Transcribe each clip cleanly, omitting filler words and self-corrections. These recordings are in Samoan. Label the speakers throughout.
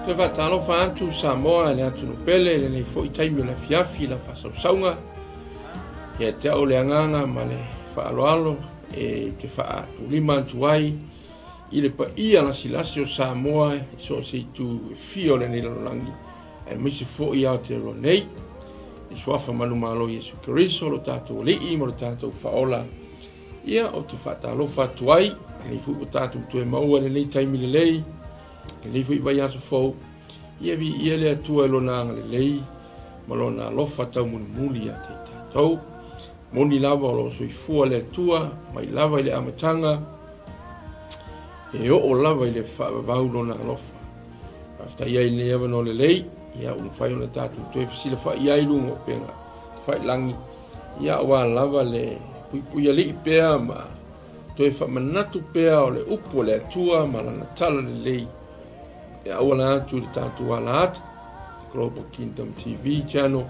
Speaker 1: Toe faatalofa atu Samoa i le atunuu pele i lenei foi taimi o le afiafi i la faasausauga. Ia te au le agaga ma le faaaloalo e te faatulima atu ai i le paia lasilasi o Samoa i so o se itu e fia o lenei lalolagi, aemaise foi Aotearoa nei, i suafa manumalo Iesu Keriso lo tatou Alii ma lo tatou Faaola. Ia, ou te faatalofa atu ai, lenei foi ua tatou toe maua i lenei taimi lelei, lenei foi vaiaso fou, ia viia le Atua i lona agalelei ma lona alofa taumulimuli ia te i tatou. Moni lava o lo o soifua le Atua mai lava i le amataga, e oo lava i le faavavau lona alofa. Faafetai ai i lenei avanoa lelei, ia ua mafai ona tatou toe fesilafai ai i luga o upega tafailagi, ia aua lava le puipuialii pea ma toe faamanatu pea o le upu a le Atua ma lana tala lelei e auala atu i le tatou ala ata, Global Kingdom TV Channel,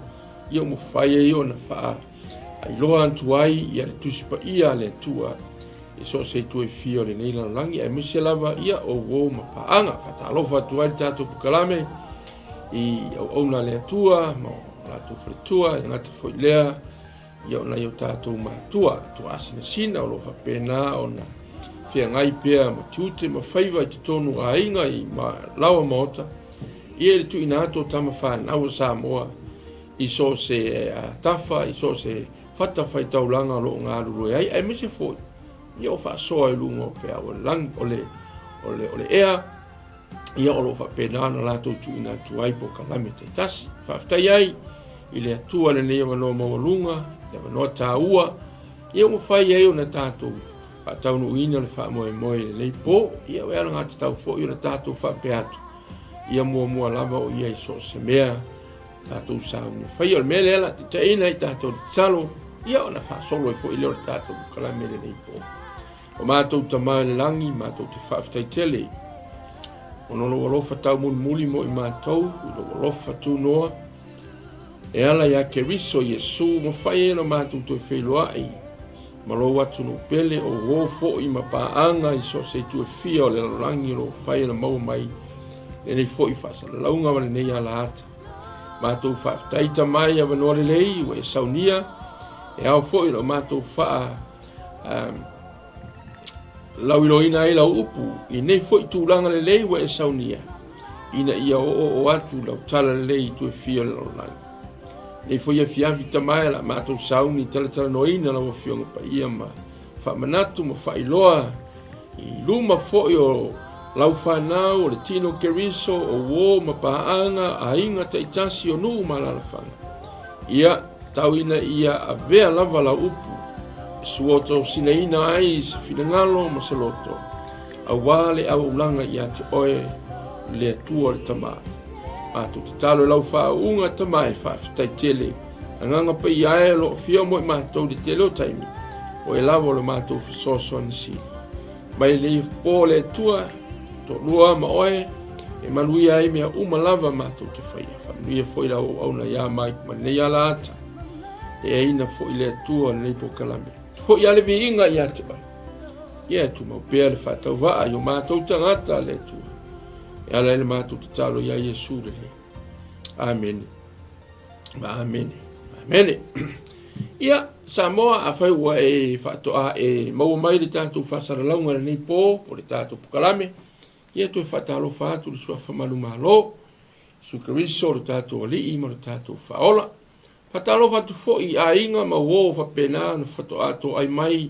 Speaker 1: ia ua mafai ai ona faailoa atu ai ia le Tusi Paia a le Atua i so o se itu e fia o lenei lalolagi, aemaise lava ia o uo ma paaga. Faatalofa atu ai le tatou pukalame i auauna a le Atua ma o latou faletua, e gata foi lea ia o nai o tatou matua tuaasinasina o lo o faapena ona feagai pea ma tiute ma faiva i totonu o aiga i laoa maota, ia i le tuuina atu o tama fanau a Samoa i so o se tafa, i so o se fatafaitaulaga o lo o galulue ai, aemaise foi ia o faasoa i luga o peau o le lagi, o le, o le, o le ea, ia o lo o faapena ona latou tuuina atu ai polokalame taitasi. Faafetai ai i le Atua lenei avanoa maualuga, le avanoa taua, ia ua mafai ai ona tatou faataunuuina le faamoemoe i lenei po, ia ua alagatatau foi ona tatou faapea atu, ia muamua lava o ia i so o se mea tatou sauni faia. O le mea lea la taitaiina i tatou tatalo, ia ona faasolo ai foi lea o le tatou polokalame i lenei po. O matou Tama i le lagi, matou te faafetai tele ona o lou alofa taumulimuli mo i matou, i lou alofa tunoa, e ala iā Keriso Iesu, mafai ai ona matou toe feiloai ma lou atunuu pele, o uo foi ma paaga i so o se itu e fia o le lalolagi o lo o fai ona maua mai lenei foi faasalalauga ma lenei alaata. Matou faafetai Tama i avanoa lelei ua e saunia, e ao foi ona matou faa lauiloaina ai lau upu i nei foi tulaga lelei ua e saunia, ina ia oooo atu lau tala lelei i itu e fia o le lalolagi. Nei foi afiafi Tama e la matou sauni talatalanoaina lau Afioga Paia ma faamanatu ma faailoa i luma foi o lau fanau o le tino Keriso, o uo ma paaga, aiga taitasi o nuu ma alaalafaga. Ia, tau ina ia avea lava lau upu e suotosinaina ai se finagalo ma se loto, aua le auaulaga ia te oe, le Atua o le Tama. Matou tatalo i lau faauuga, Tama e faafetai tele. Agaga Paia e o lo o afio mo i matou i le tele o taimi, o oe lava o le matou fesoasoani sili. Mai lenei po le Atua, toalua ma oe, e manuia ai mea uma lava matou te faia. Faamanuia foi lau auauna ia Mike ma lenei alaata, e aina foi le Atua o lenei polokalame. Foi lava le viiga ia te oe. Ia e tumau pea le faatauvaa i o matou tagata le Atua. E ala ai le matou tatalo ia Iesu lelei. Amene. Ma amene. Amene. Ia, Samoa, afai ua e faatoa e maua mai le tatou faasalalauga lenei po, po le tatou pokalame, ia toe faatalofa atu le suafa manumalo, Iesu Keriso, le tatou Alii ma le tatou Faaola. Faatalofa atu foi i aiga ma uo faapena ona faatoa toai mai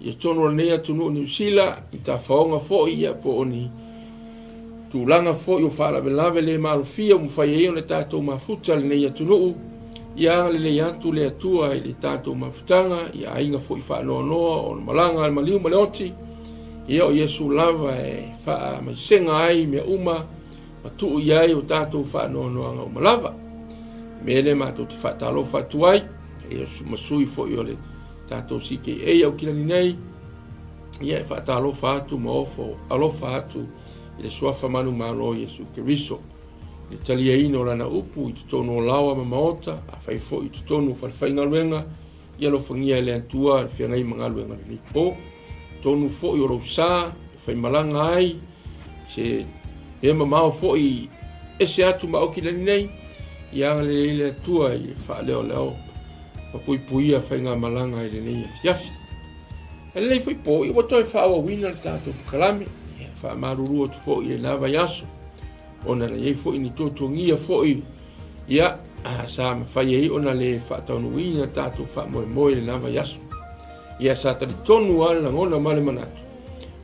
Speaker 1: i totonu o lenei atunuu o Niu Sila, i tafaoga foi ia po o ni tulaga foi o faalavelave le malofia ua mafai ai ona tatou mafuta lenei atunuu. Ia agalelei atu le Atua i le tatou mafutaga, i aiga foi faanoanoa o malaga a le maliu ma le oti. Ia o Iesu lava e faamaisega ai mea uma ma tuu i ai o tatou faanoanoaga uma lava. Mea lea matou te faatalofa atu ai, ia ma sui foi o le tatou CKA Aukilani nei, ia e faatalofa atu ma ofo alofa atu i le suafa manumalo o Iesu Keriso, i le taliaina o lana upu i totonu o laoa ma maota, afai foi i totonu o falefaigaluega, ia alofagia e le Atua le feagai ma galuega lenei po. Tonu foi o lou sa e faimalaga ai se mea mamao foi. ese atu ma Aukilani nei, ia agalelei le Atua i le faaleoleo ma puipuia faigamalaga i lenei afiafi. I lenei foi po, ia ua toe faaauauina le tatou polokalame, ia faamalulu atu foi i lena vaiaso, ona na i ai foi ni tuatuagia foi, ia, sa mafai ai ona le faataunuuina tatou faamoemoe i lena vaiaso. Ia sa talitonu lava le lagona ma le manatu,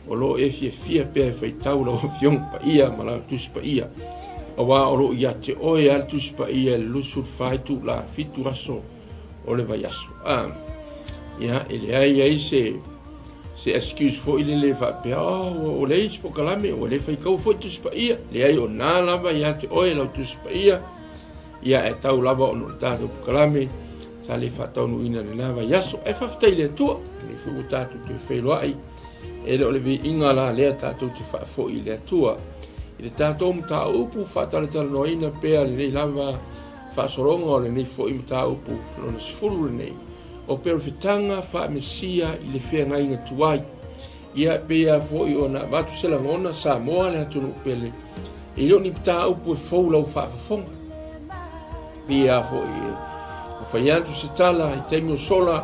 Speaker 1: o lo o e fiafia pea e faitau lau Afioga Paia ma lau Tusi Paia, aua o lo o ia te oe lava le Tusi Paia i le 24 itula, 7 aso o le vaiaso. Ah, ia, e leai ai se se excuse foi lele faapea, oh, ua leai se polokalame, ua le faitau foi Tusi Paia. Leai, o na lava ia te oe lau Tusi Paia, ia e tau lava ona o le tatou polokalame sa le faataunuuina i lena vaiaso. Ae faafetai i le Atua, lenei foi ua tatou toe feiloai, e le o le viiga la lea tatou te faafoi i le Atua. I le tatou mataupu faatalatalanoaina pea lenei lava faasologa o lenei foi mataupu lona 10 lenei, o perofetaga faa-Mesia i le feagaiga tuai. Ia, e pei lava foi ona avatu se lagona, Samoa le atunuu pele, e le o ni mataupu e fou lau faafofoga. Pei lava foi e mafai atu se tala i taimi o sola,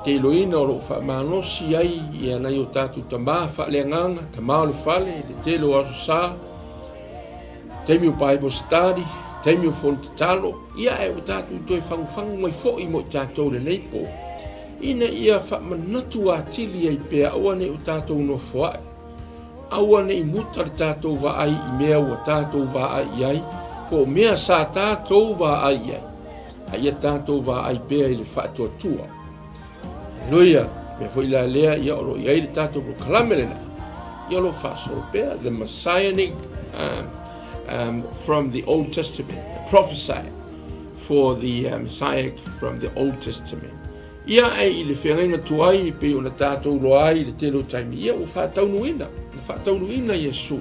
Speaker 1: te iloina o lo o faamalosi ai ia nai o tatou tama faaleagaga, tama o le fale, le tele o aso sa, taimi o Bible study, taimi o fono tatalo, ia ae ua tatou toe fagufagu mai foi mo i tatou lenei po, ina ia faamanatu atili ai pea aua ne i o tatou nofoa'i, aua ne i muta le tatou vaai i mea ua tatou vaai i ai, po o mea sa tatou vaai i ai, a ia tatou vaai pea i le faatuatua. Haleluia! Mea foi la lea, ia o lo o i ai le tatou polokalame lena, ia o lo o faasolo pea, the Messianic from the Old Testament, the prophesy for the Messiah from the Old Testament. Ia ae i le feagaiga tuai e pei ona tatou iloa ai i le tele o taimi, ia ua faataunuuina, ua faataunuuina Iesu.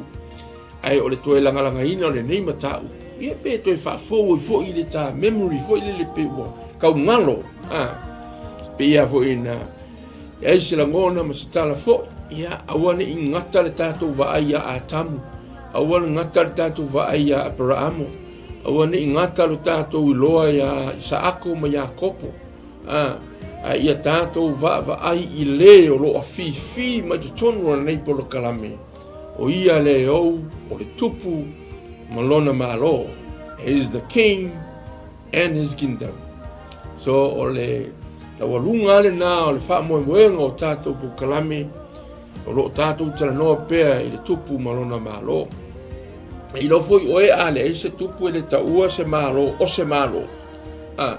Speaker 1: Ae o le toe lagalagaina o lenei mataupu, ia pe toe faafou ai foi le ta memory foi lele pe ua tau galo, a, pei lava foi na i ai se lagona ma se tala foi, ia aua ne i gata le tatou vaai ia Atamu, aua ne gata le tatou vaai ia Aperaamo, aua ne i gata lo tatou iloa ia Isaako ma Iakopo, a, a ia tatou vaavaai i le o lo o afifi mai totonu o lenei polokalame, O ia le ou o le tupu ma lona malo. He is the king and his kingdom. So o le laualuga lena o le faamoemoega o tatou polokalame o lo o tatou talanoa pea i le tupu ma lona malo. E iloa foi oe a leai se tupu e le taua se malo o se malo. A,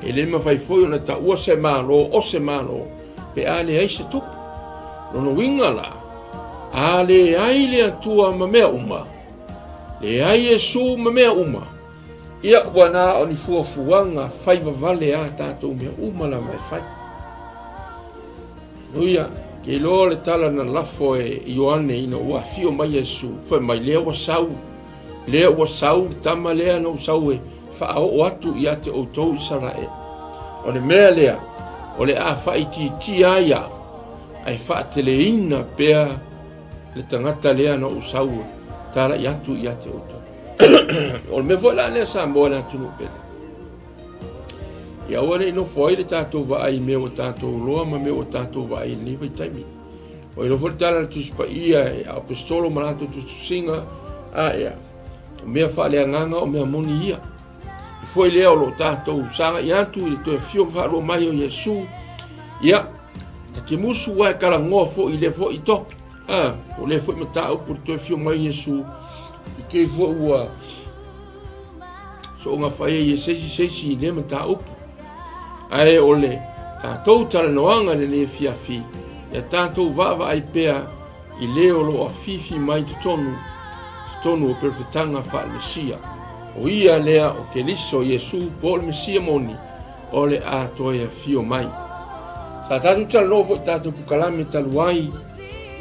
Speaker 1: E le mafai foi ona taua se Malo o se Malo pe a leai se tupu. Lona uiga la, a leai le Atua ma mea uma, leai Iesu ma mea uma, ia ua na o ni fuafuaga fai vavale a tatou mea uma lava e fai. Aleluia! Ke iloa le tala na lafo e Ioane ina ua afio mai Iesu, fai mai, lea ua sau Lea ua sau le tama lea na ou sau e faaoo atu ia te outou Isaraele. O le mea lea, o le a faaitiitia ai au, ae faateleina pea le tagata lea na ou sau e talai atu ia te outou. O le mea foi la lea Samoa le atunuu pele. Ia aua ne i nofo ai le tatou vaai i mea ua tatou iloa ma mea ua tatou vaai i lenei vaitaimi. Ua iloa foi le tala a le Tusi Paia e Aposetolo ma latou tusitusiga, a ea, o mea faaleagaga o mea moni ia. E foi lea o lo o tatou sagai atu i le toe afio ma faalua mai o Iesu, ia, ta te musu ae talanoa foi i lea foi topic, a, o lea foi mataupu le toe afio mai o Iesu, i te i foi ua soonga fai ai e se isi se isi i lea mataupu. Ae o le tatou talanoaga i lenei afiafi, ia tatou vaavaai pea i le o lo o afifi mai totonu, totonu o perofetaga faale-Mesia. O ia lea o Keriso Iesu po o le Mesia moni o le a toe afio mai. Sa tatou talanoa foi i tatou pukalame talu ai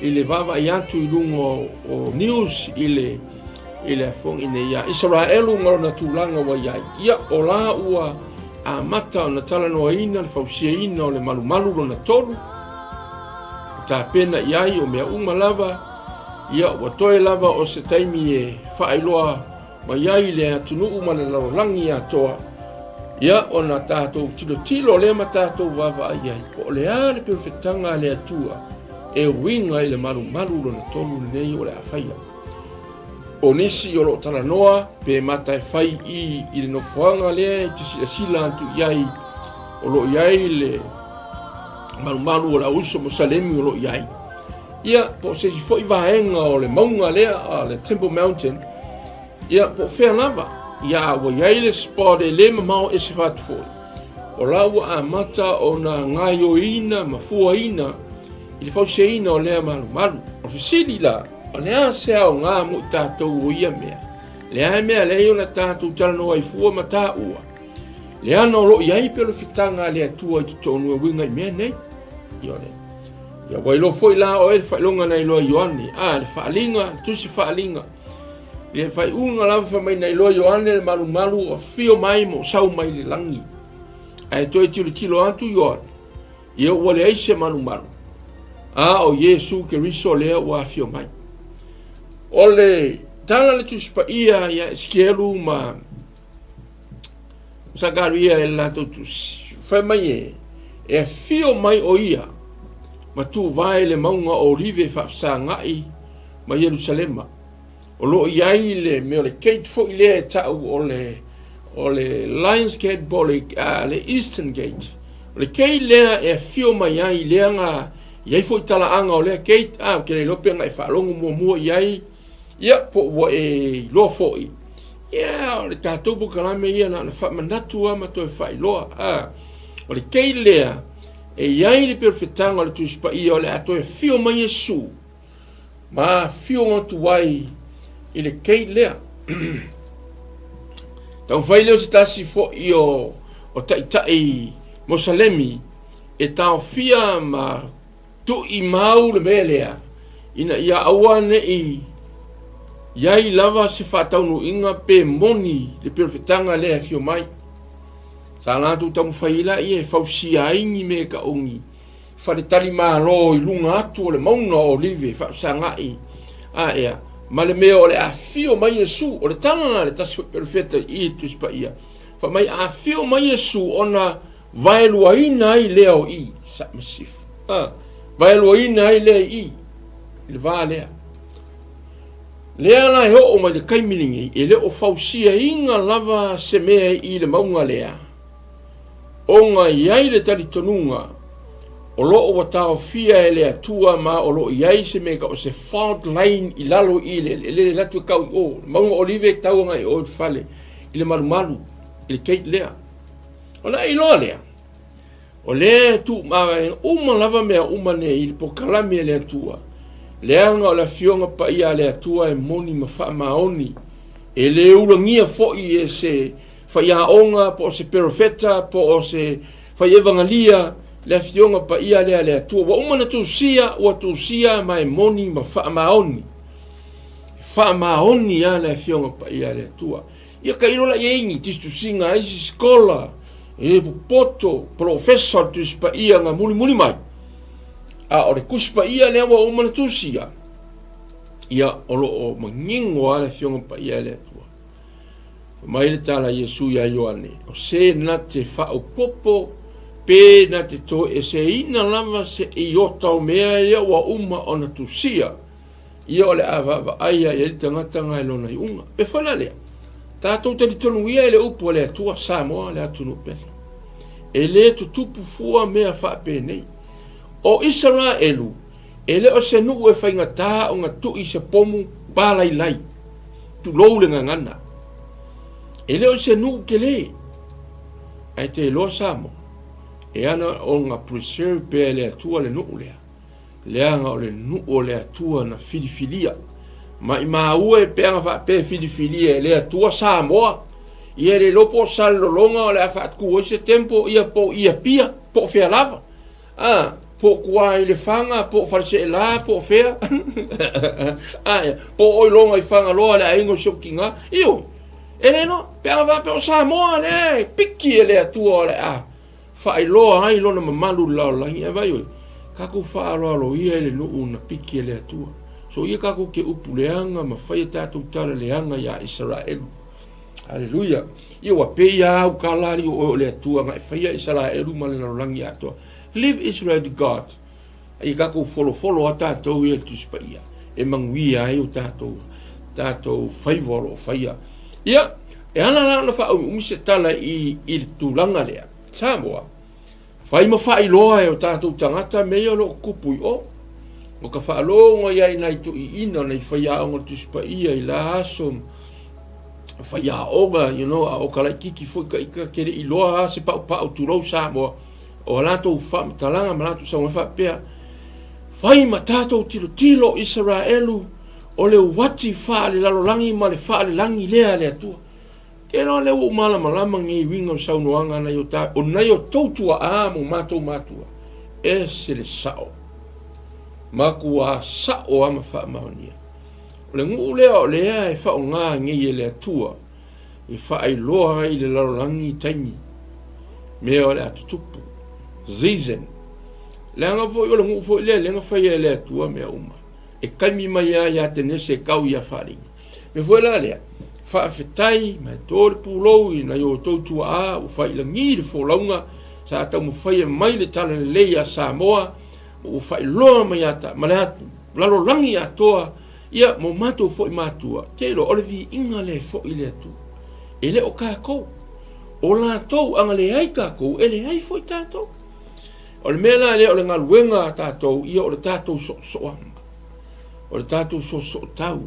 Speaker 1: i le vaavaai atu i luga o, o news i le i le afoga ina ia Isaraelu ma lona tulaga ua i ai. Ia, o la ua amata ona talanoaina le fausiaina o le malumalu lona tolu, ua tapena i ai o mea uma lava, ia, ua toe lava o se taimi e faailoa mai ai le atunuu ma le lalolagi atoa, ia ona tatou tilotilo lea ma tatou vaavaai ai po o le a le perofetaga a le Atua e uiga i le malumalu lona tolu lenei o le a faia. O nisi o lo o talanoa pe mata e fai i i le nofoaga lea e te silasila atu i ai o lo o i ai le malumalu o le auuso Mosalemi o lo o i ai. Ia, po o se isi foi vaega o le mauga lea, o le Temple Mountain, ia, po o fea lava, ia, ua i ai le spot e le mamao ese fatu foi, o la ua amata ona gaioina ma fuaina i le fausiaina o lea malumalu. O le fesili la, o le a se aoga mo i tatou o ia mea? Le a mea leai ona tatou talanoa ai fua ma taua, Leaga o lo o i ai pelofitaga a le Atua i totonu e uiga i mea nei. Ioe. Ia ua iloa foi la oe le faailoga na iloa Ioane, a le faaliga, le tusi faaliga. Le faaiuga lava fai mai na iloa Ioane le malumalu o afio mai ma o sau mai le lagi. Ae toe tilotilo atu Ioane, ia ua leai se malumalu. A o Iesu Keriso lea ua afio mai. O le tala le Tusi Paia ia Esekielu ma Sakaria e le latou tusi, fai mai e, e afio mai o ia ma tuvae le mauga o Olive faafesagai ma Ierusalema. O lo o i ai le mea o le gate foi lea e tau o le, o le Lions Gate po o le, uh, le Eastern Gate. O le gate lea e afio mai ai lea na i ai foi talaaga o lea gate, ah, ou te le iloa pe na e faalogo muamua i ai, Ia, po ua e iloa foi, ia, o le tatou polokalame ia na ona faamanatu lava ma toe faailoa. A, o le kei lea, e i ai le perofetaga o le Tusi Paia o le a toe afio mai Iesu, ma afio atu ai i le kei lea. Taumafai lea o se tasi foi o, o taitai Mosalemi e taofia ma Tuimau le mea lea, ina ia aua ne i i ai lava se faataunuuina pe moni le perofetaga lea e afio mai. Sa latou taumafai ai laia e fausia ai ni mea e tauni faletalimalo i luga atu o le mauga o Olive e faafesagai aea ma le mea o le afio mai Iesu. O le tala la a le tasi foi perofeta i le Tusi Paia, fai mai a afio mai Iesu ona Vaeluaina ai lea o i, Sa-masif. A, vaeluaina ai lea i i, i le va lea. Lea la e oo mai le taimi lenei, e le o fausiaina lava se mea i le mauga lea, ona i ai le talitonuga o lo o ua taofia e le Atua ma o lo o i ai se mea o se fault line i lalo i le eleele e alu atu e tau i o, le mauga o Olive e tau agai i o i le fale, i le malumalu, i le gate lea. Ona e iloa lea, o lea e tuumavaega uma lava mea uma nei i le polokalame a le Atua, leaga o le Afioga Paia a le Atua e moni ma faamaoni, e le ulagia foi e se faiaoga po o se perofeta po o se faievagalia le Afioga Paia lea a le Atua. Ua uma ona tusia, ua tusia ma e moni ma faamaoni. E faamaoni lava le Afioga Paia a le Atua. Ia tailo la i ai ni tusitusiga a isi sikola, e popoto, polofesa o le Tusi Paia na mulimuli mai. A o le Tusi Paia lea ua uma ona tusia, ia o lo o manino lava le Afioga Paia e le Atua. Fai mai le tala a Iesu iā Ioane, o se na te faaopoopo pe na te toeseina lava se iota o mea ia ua uma ona tusia, Ia o le a vaavaai a i ai le tagata na i lona iuga. E foi la lea, tatou talitonu ia i le upu a le Atua, Samoa le atunuu pele. E le tutupu fua mea faapenei. O Isaraelu, e le o se nuu e faigata ona tui se pomu palailai, tulou le gagana. E le o se nuu tele, ae te iloa Samoa, e ana ona preserve pea e le Atua le nuu lea. Leaga o le nuu o le Atua na filifilia. Maimau e pe ana faapea e filifilia e le Atua Samoa, ia e le iloa po o Salelologa o le a faatu ai se temple, ia po o i Apia, po o fea lava. A, po o tua i Lefaga, po o Faleseela, po o fea. A, ia, po o Oiloga i Fagaloa le aiga o si ou tina. Ioe, e le iloa, pe ana faapea o Samoa lea e piki e le Atua o le a faailoa ai lona mamalu i le lalolagi. Ae vaai oe, tatou faaaloalo ia i le nuu na piki e le Atua. So ia kākou ke upu leaga ma fai a tātou tala leaga iā Isaraelu. Aleluia. Ia ua pei a au ka lali o oe o le Atua nga e faia Isaraelu ma le lalolagi atoa. Leave Israel to God. Ia kākou folofolo a tātou ia Tusi Paia e manuia ai o tātou tātou faiva o lo o faia. Ia, e ala la ona whaaumiumi se tala i, i le tulaga lea. Samoa, Fai ma faailoa e o tātou tagata mea ia o lo o kupu i o. O ka faalogo ia i nai toʻiina, nai faiaoga o le Tusi Paia i la aso, faiaoga, you know, a o ka laititi foi ka ika ke le iloa a se paʻupaʻu tulou Samoa, o a latou faamatalaga ma latou saunoaga faapea, Fai ma tātou tilotilo o Isaraelu, o le uati faalelalolagi ma le faalelagi lea a le Atua. Ke loa lea ua ou malamalama nei uiga o saunoaga nai o ta, o nai o tou tuaʻā ma o matou matua, ese le sao. Makuā sao a ma faamaonia. O le nuu lea o lea e faoga nei e le Atua e faailoa ai le lalolagi i taimi mea o le a tutupu. Season. Leaga foi o le nuu foi lea lea na faia e le Atua mea uma. E taimi mai a ia Tenese e kau ia Faalii. Me foi la lea, faafetai ma e tō le pulou i nai o tou tuaʻā ua failagi le folauga sa taumafaia mai le talalelei a Samoa ma ua faailoa mai a ta, ma le atu lalolagi atoa ia mo matou foi matua te iloa o le viiga lea e foi i le Atua. E le o kākou, o latou a na leai kākou e leai foi tātou. O le mea la lea o le galuega a tātou ia o le tātou soosooaga. O le tātou soosootau,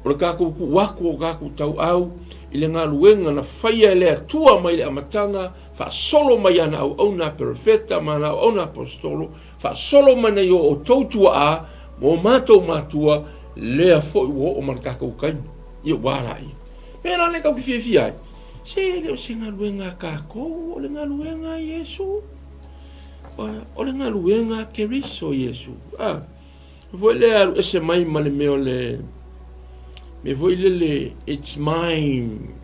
Speaker 1: o le tātou tuu atu o tātou tauau i le galuega na faia e le Atua mai le amataga, faasolo mai ana auauna a perofeta ma ana auauna aposetolo, faasolo mai nei o outou tuaa ma o matou matua, lea foi ua oo ma le tatou taimi. Ia ua ala ia. Mea la lea tatou te fiafia ai, se e le o se galuega a tatou, o le galuega a Iesu. O le galuega a Keriso Iesu. Ah. Foi lea alu ese mai ma le mea o le mea foi lele it's mine.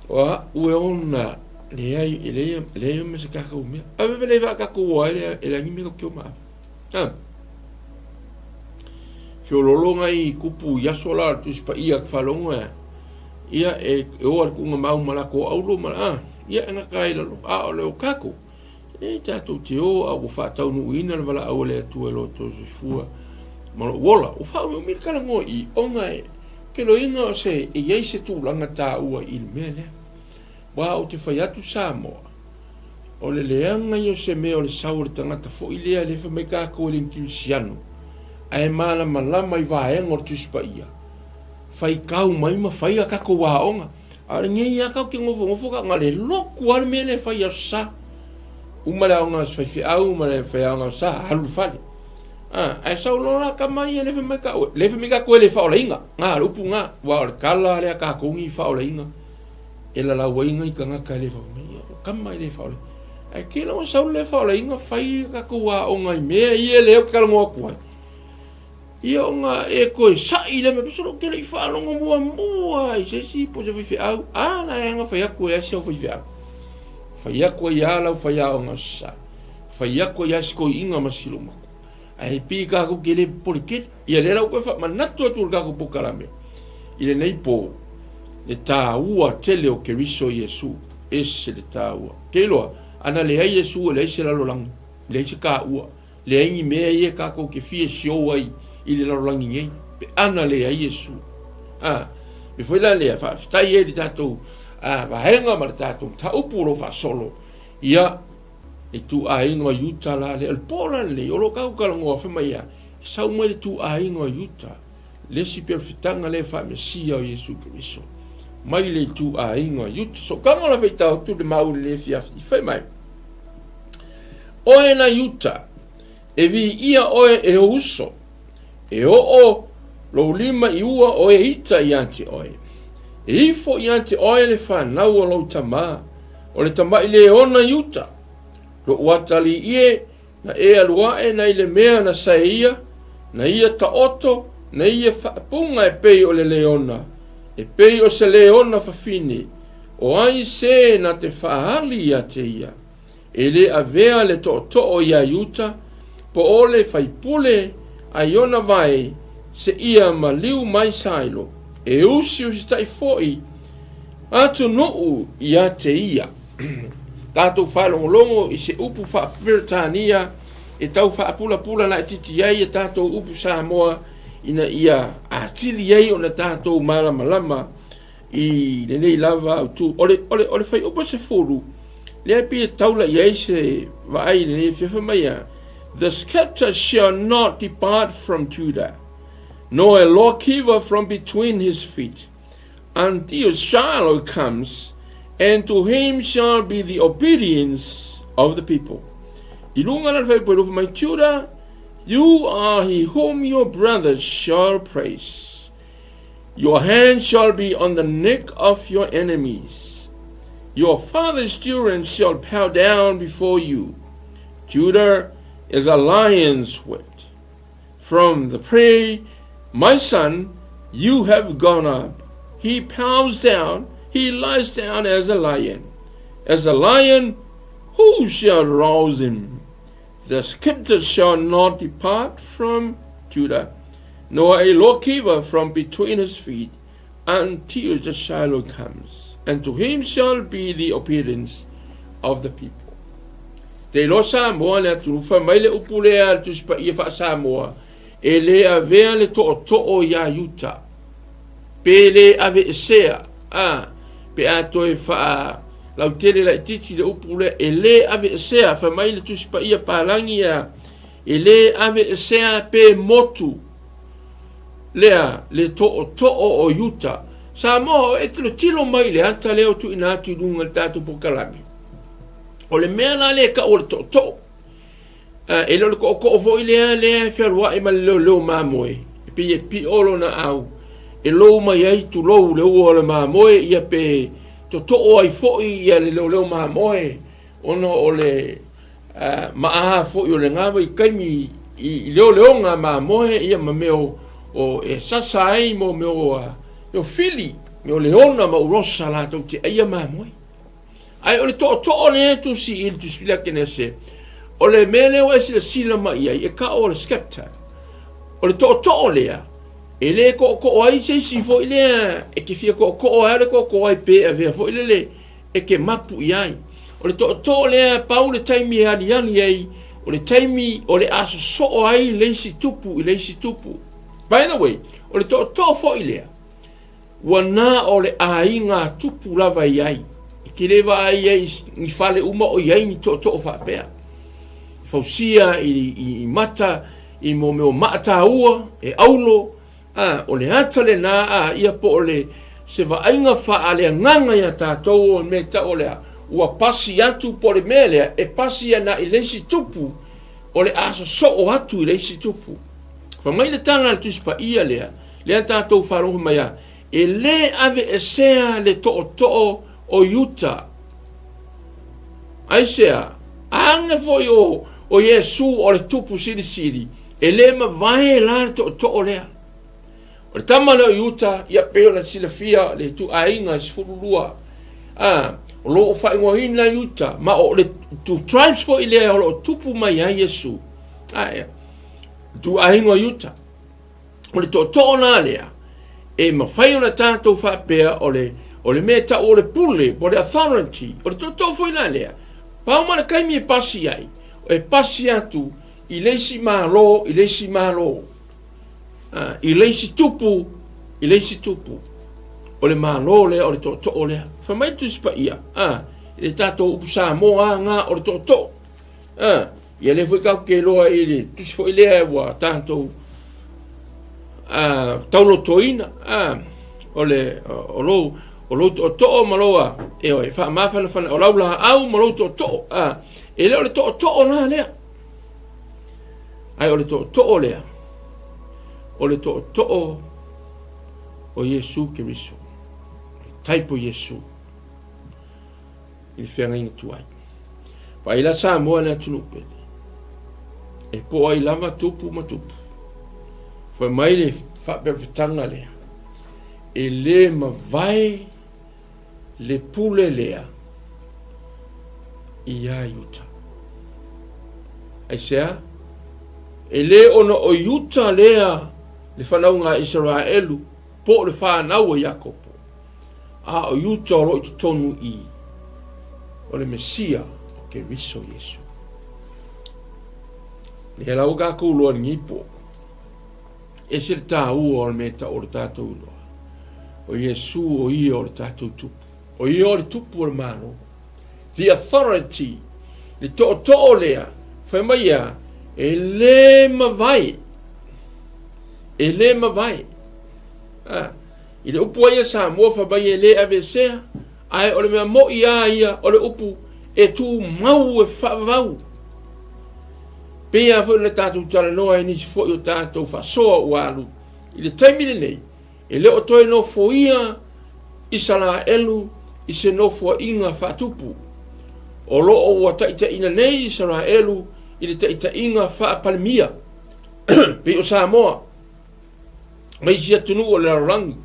Speaker 1: O a'u e ona leai e leai e leai ma se kākou mea. A veve le vaa kākou o ai lea e leai ni mea kau ma. Ha. Feololo ngai kupu i aso la Tusi Paia ka faalogo e ia e e o a le kuga mau ma lako aulo ma a ia e ngaka ai lalo a o le o kākou. E tatou te o a ua faataunuuina le valaau a le Atua i lo outou soifua ma lou ola. Ua faaumiumi le talanoa i ona e ke loiga o se e i ai se tulaga taua i le mea lea. Aua ou te fai atu Samoa, o le leaga ia o se mea o le sau o le tagata foi lea lea fai mai tatou e le kerisiano ae malamalama i vaega o le Tusi Paia, faitau mai ma fai a tatou aoga. A o lenei lava tatou te nofonofo ka na le lotu lava le mea lea e fai i Aso Sa. Uma le aoga a se faifeau ma le faiaoga Aso Sa, alu i le fale. A, ae sau loa la tama ia lea fai mai ka oe, lea fai mai tatou e le faaolaina. Na, o le upu na, aua o le tala lea a tatou nei faaolaina e lalau ai nai tagata e le fai mai, o tama e le faaolaina. Ae tele ua sau le faaolaina fai tatou aoga i mea ia lea ou te talanoa atu ai. Ia ona e toe saʻi lea mea, solo ou te le i faalogo muamua i se isi po o se faifeau, a la e ana fai atu ai si au faifeau. Fai atu ai lava lau faiaoga sa, fai atu ai lava si toeaina ma si lomako. Ae pei tatou te le popole tele. Ia lea la ua toe faamanatu atu i le tatou polokalame i lenei po, le taua tele o Keriso Iesu, ese le taua. Te iloa, ana leai Iesu e leai se lalolagi, leai se taua. Leai ni mea ia tatou te fia show ai i le lalolagi nei, pe ana leai Iesu. A, me foi la lea, faafetai ai le tatou a, vaega ma le tatou mataupu o lo o faasolo, ia, le ituaiga o Iuta la lea. O le po la lenei, o lo o tatou talanoa, fai mai a, e sau mai le ituaiga o Iuta, le isi perofetaga lea faa-Mesia o Iesu Keriso, mai le ituaiga o Iuta. So, tago la faitau atu le mau i lenei afiafi, fai mai, Oe na Iuta, e viia oe e ou uso, e oo lou lima i ua o Eita ia te oe. E ifo ia te oe le fanau o lou tamā, o le tamaʻi leona Iuta. Loʻu atalii e, na e alu aʻe nai le mea na saeia, na ia taoto, na ia faapuga e pei o le leona, e pei o se leona fafine, o ai se na te faaali ia te ia? E le avea le tootoo iā Iuta, po o le faipule Ae i ona vae seia maliu mai Sailo, e usiusitai foi atunuu ia te ia. Tatou faalogologo i se upu faa-Peretania e tau faapulapula laitiiti ai a tatou upu Samoa ina ia atili ai ona tatou malamalama i lenei lava autu. O le, o le, o le fuaiupu 10, lea pei e taula i ai se vaai i lenei afiafi mai a, The scepter shall not depart from Judah, nor a lawgiver from between his feet, until Shiloh comes, and to him shall be the obedience of the people. I luga la le fuaiupu e lufa mai, Judah, you are he whom your brothers shall praise. Your hand shall be on the neck of your enemies. Your father's children shall bow down before you. Judah is a lion's whelp. From the prey, my son, you have gone up. He bows down, he lies down as a lion. As a lion, who shall rouse him? The scepter shall not depart from Judah, nor a lawgiver from between his feet, until the Shiloh comes, and to him shall be the obedience of the people. Te iloa Samoa le atunuu, fai mai le upu lea a le Tusi Paia faa-Samoa, e le avea le tootoo iā Iuta, pe le aveesea, a, pe a toe faa lautele laitiiti le upu lea, e le aveesea, fai mai le Tusi Paia Palagi a, e le aveesea pe motu lea le tootoo o Iuta. Samoa, o e tilotilo mai i le ata lea o tuuina atu i luga i le tatou polokalame. O le mea la lea e tau o le tootoo, E le o le tootoo foi lea lea e fealuai ma le leoleo mamoe, e pei e pio lona au, e lou mai ai tulou le ua o le mamoe, ia pe totoo ai foi ia le leoleo mamoe, ona o le maa foi o lena vaitaimi i leoleoga mamoe ia ma mea o e sasa ai mo mea o fili, mea o leona ma urosa latou te aia mamoe. Ae o le tootoo lea e tusi i le Tusi Pili a Kenese, o le mea lea ua e silasila mai i ai, e tau o le scepter. O le tootoo lea, e le tootoo ai se isi foi lea e te fia tootoo ai, o le tootoo ai pe avea foi lele e te mapu i ai. O le tootoo lea, pau le taimi e aliali ai, o le taimi o le a sosoo ai le isi tupu i le isi tupu. By the way, o le tootoo foi lea, Ua na o le aiga tupu lava i ai. E te le vaai ai ni fale uma o i ai ni tootoo faapea. E fausia i, i mata, i mo mea o maa taua, e aulo, a, o le ata lena, a, ia po o le se vaaiga faaleagaga iā tātou o le mea tau o le a, ua pasi atu po o le mea lea, e pasi ana i le isi tupu, o le a sosoo atu i le isi tupu. Fai mai le tala a le Tusi Paia lea, lea tatou faalogo mai a, e lē aveesea le tootoo o Iuta. Aisea? Aga foi o, o Iesu o le tupu silisili, e lē mavae la le tootoo lea. O le tama lea o Iuta, ia pei ona silafia le ituaiga e 12, a, o lo o faaigoaina Iuta, ma o le two tribes foi lea o lo o tupu mai ai Iesu. A, ea, ituaiga o Iuta. O le tootoo la lea, e mafai ona tatou faapea o le, o le mea e tau o le pule, po o le authority, o le tootoo foi la lea, pau ma le taimi e pasi ai, e pasi atu i le isi Malo i le isi Malo, i le isi tupu i le isi tupu. O le Malo lea, o le tootoo lea. Fai mai le Tusi Paia, i le tatou upu Samoa lava o le tootoo. A, ia lea foi tatou te iloa i le tusi foi lea ua tatou a, taulotoina, a, o le, o lou, o lou tootoo ma lou, a, e oe, faamafanafana, o lau laau ma lou tootoo, a, e le o le tootoo la lea, ae o le tootoo lea, o le tootoo o Iesu Keriso, o le type o Iesu. i le feagaiga tuai. Vaai la Samoa le atunuu pele. E po ai lava tupu ma tupu. Fai mai le faaperefetaga lea, e le mavae le pule lea iā Iuta. Aisea? E lē ona o Iuta lea le fanauga a Isaraelu po o le fanau a Iakopo, a o Iuta o lo o i totonu i o le Mesia o Keriso Iesu. Lea la ua tatou iloa i lenei po, ese le taua o le mea e tau o le tatou iloa. O Iesu o ia o le tatou tupu. O ia o le tupu o le Malo. The authority, le tootoo lea, fai mai ia, e le mavae. E le mavae. Ah, i le upu ai a Samoa fai mai e le aveesea, ae o le mea moi a ia o le upu e tumau e faavavau. Pei lava foi ona tatou talanoa i nisi foi o tatou faasoa ua alu i le taimi lenei, E le o toe nofoia Isaraelu i se nofoaiga faatupu. O lo o ua taitaiina nei Isaraelu i le taitaiga faapalemia, pei o Samoa ma isi atunuu o le lalolagi.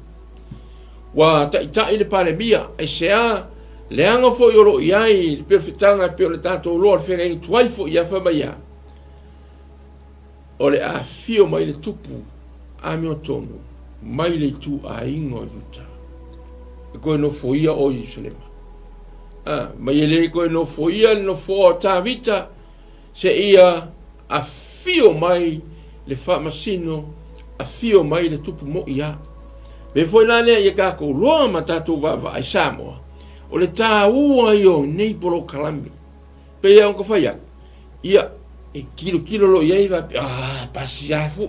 Speaker 1: Ua taitai le Palemia, aisea leaga foi o lo o i ai le perofetaga e pei ona tatou iloa o le feagaiga tuai foi ia fai mai a. O le a afio mai le tupu amiotonu mai le ituaiga o Iuta e toe nofoia o Ierusalema. A, mai e le toe nofoia le nofoa o Tavita seia afio mai le faamasino, afio mai le tupu moi a. Mea foi la lea ia tatou loa ma tatou vaavaai Samoa, o le taua ia o nei polokalame. Pei lava ona fai atu, ia, e tilotilo loa i ai faapea, ah, pasi lava foi.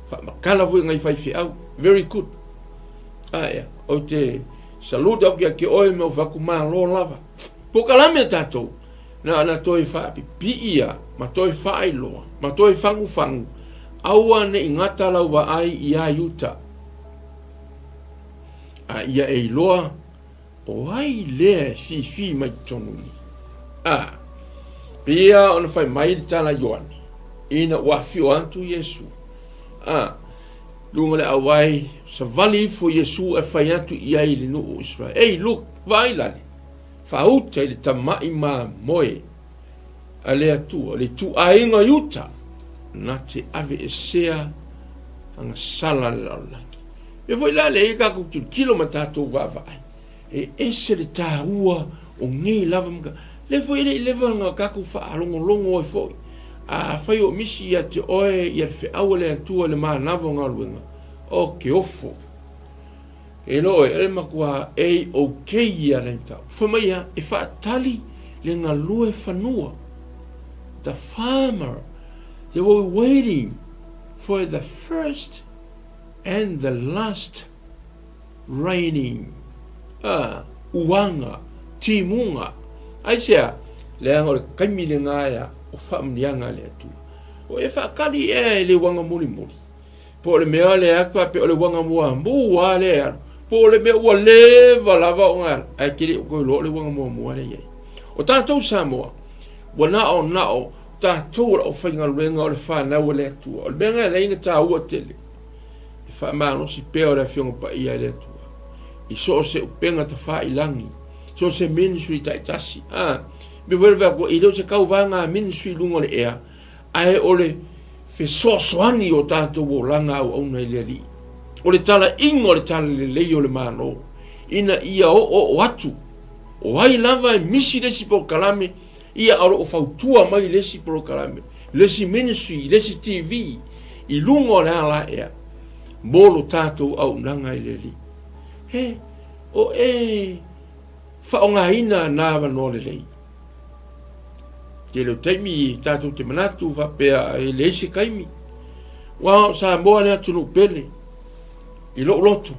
Speaker 1: Faamatala foi nai faifeau, very good. Ah, ia, ou te salute atu ia te oe ma ou fai atu, malo lava. Polokalame a tatou, na ona toe faapipii lava, ma toe faailoa, ma toe fagufagu, aua ne i gata lau vaai iā Iuta. A ia e iloa O ai lea e fifi mai totonu i? A, pei ona fai mai le tala a Ioane, ina ua afio atu Iesu. A, luga le auai, savali ifo Iesu e fai atu i ai i le nuu o Israel. Ei, look, vaai lale, faauta i le tama'i mamoe a le Atua, le ituaiga i uta, na te aveesea agasala le lalolagi. Mea foi la lea ia tatou tilotilo ma tatou vaavaai, e ese le taua o nei lava mea. Lea foi e le i leva ona tatou faalogologo ai foi. Afai o misi ia te oe ia le feau a le Atua i le manava o galuega, o ke ofo. E lo e, e matua A-OK ia le mataupu. Fai mai ia, e faatali le galue fanua. The farmer, they were waiting for the first and the last raining, a, uaga, timuga. Aisea? Leaga o le taimi lena ea o faamanuiaga a le Atua. O e faatali ea i le uaga mulimuli, po o le mea lea faapea o le uaga muamua lea e alu, po o le mea ua leva lava ona alu, ae te le o toe iloa o le uaga muamua lea e i ai. O tatou Samoa, ua na o na o tatou o le aufaigaluega o le fanau a le Atua. O le mea lena e ala ai ona taua tele le faamalosi pea o le Afioga Paia e le Atua i so o se upega tafailangi, so o se ministry taitasi. A, me foi le fai atu, e le o se tauvaga ministry i luga o le ea, ae o le fesoasoani o tatou olaga auauna i le Alii. O le talaiga o le talalelei o le Malo, ina ia oooo atu, o ai lava e misi le isi polokalame, ia o lo o fautua mai le isi polokalame, le isi ministry, le isi TV, i luga o le ala ea, mo lo tatou auaunaga i le Alii. He, o e faaaogaina na avanoa lelei. Tele o taimi tatou te manatu faapea e leai se taimi. Aua o Samoa le atunuu pele i lou loto.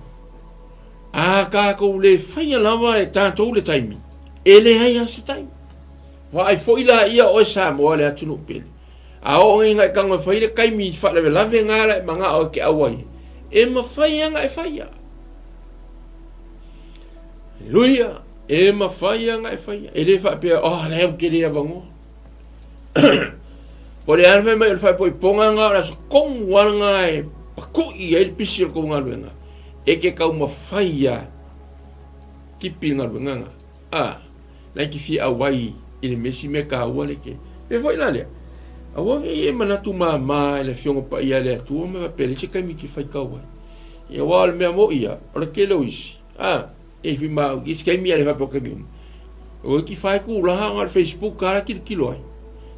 Speaker 1: A tatou le faia lava e tatou le taimi, e leai lava se taimi. Vaai foi la ia oe Samoa le atunuu pele. A oo nei ina e tago e fai le taimi i faalavelave na la e manao e te auai ai, e mafai lava ona e faia. Aleluia! E mafai lava ona e faia. E le faapea, oh, lea ou te le avanoa. Po o le a le fai mai o le faaipoipoga lena o le aso tonu lava lena e patui ai le pisi o le tou galuega, e te taumafai lava tipi le galuega lena. A, la e te fia auai i le mea isi mea taua lea e te. Mea foi la lea. Aua ne i e manatu māmā i le Afioga Paia a le Atua ma faapea leai se taimi e te faitau ai. Ia aua o le mea moni ia, o le tele o isi, a, e fai ma au, i se taimi a le faapea o taimi uma. O iti fai ku la ona le Facebook a la tilotilo ai.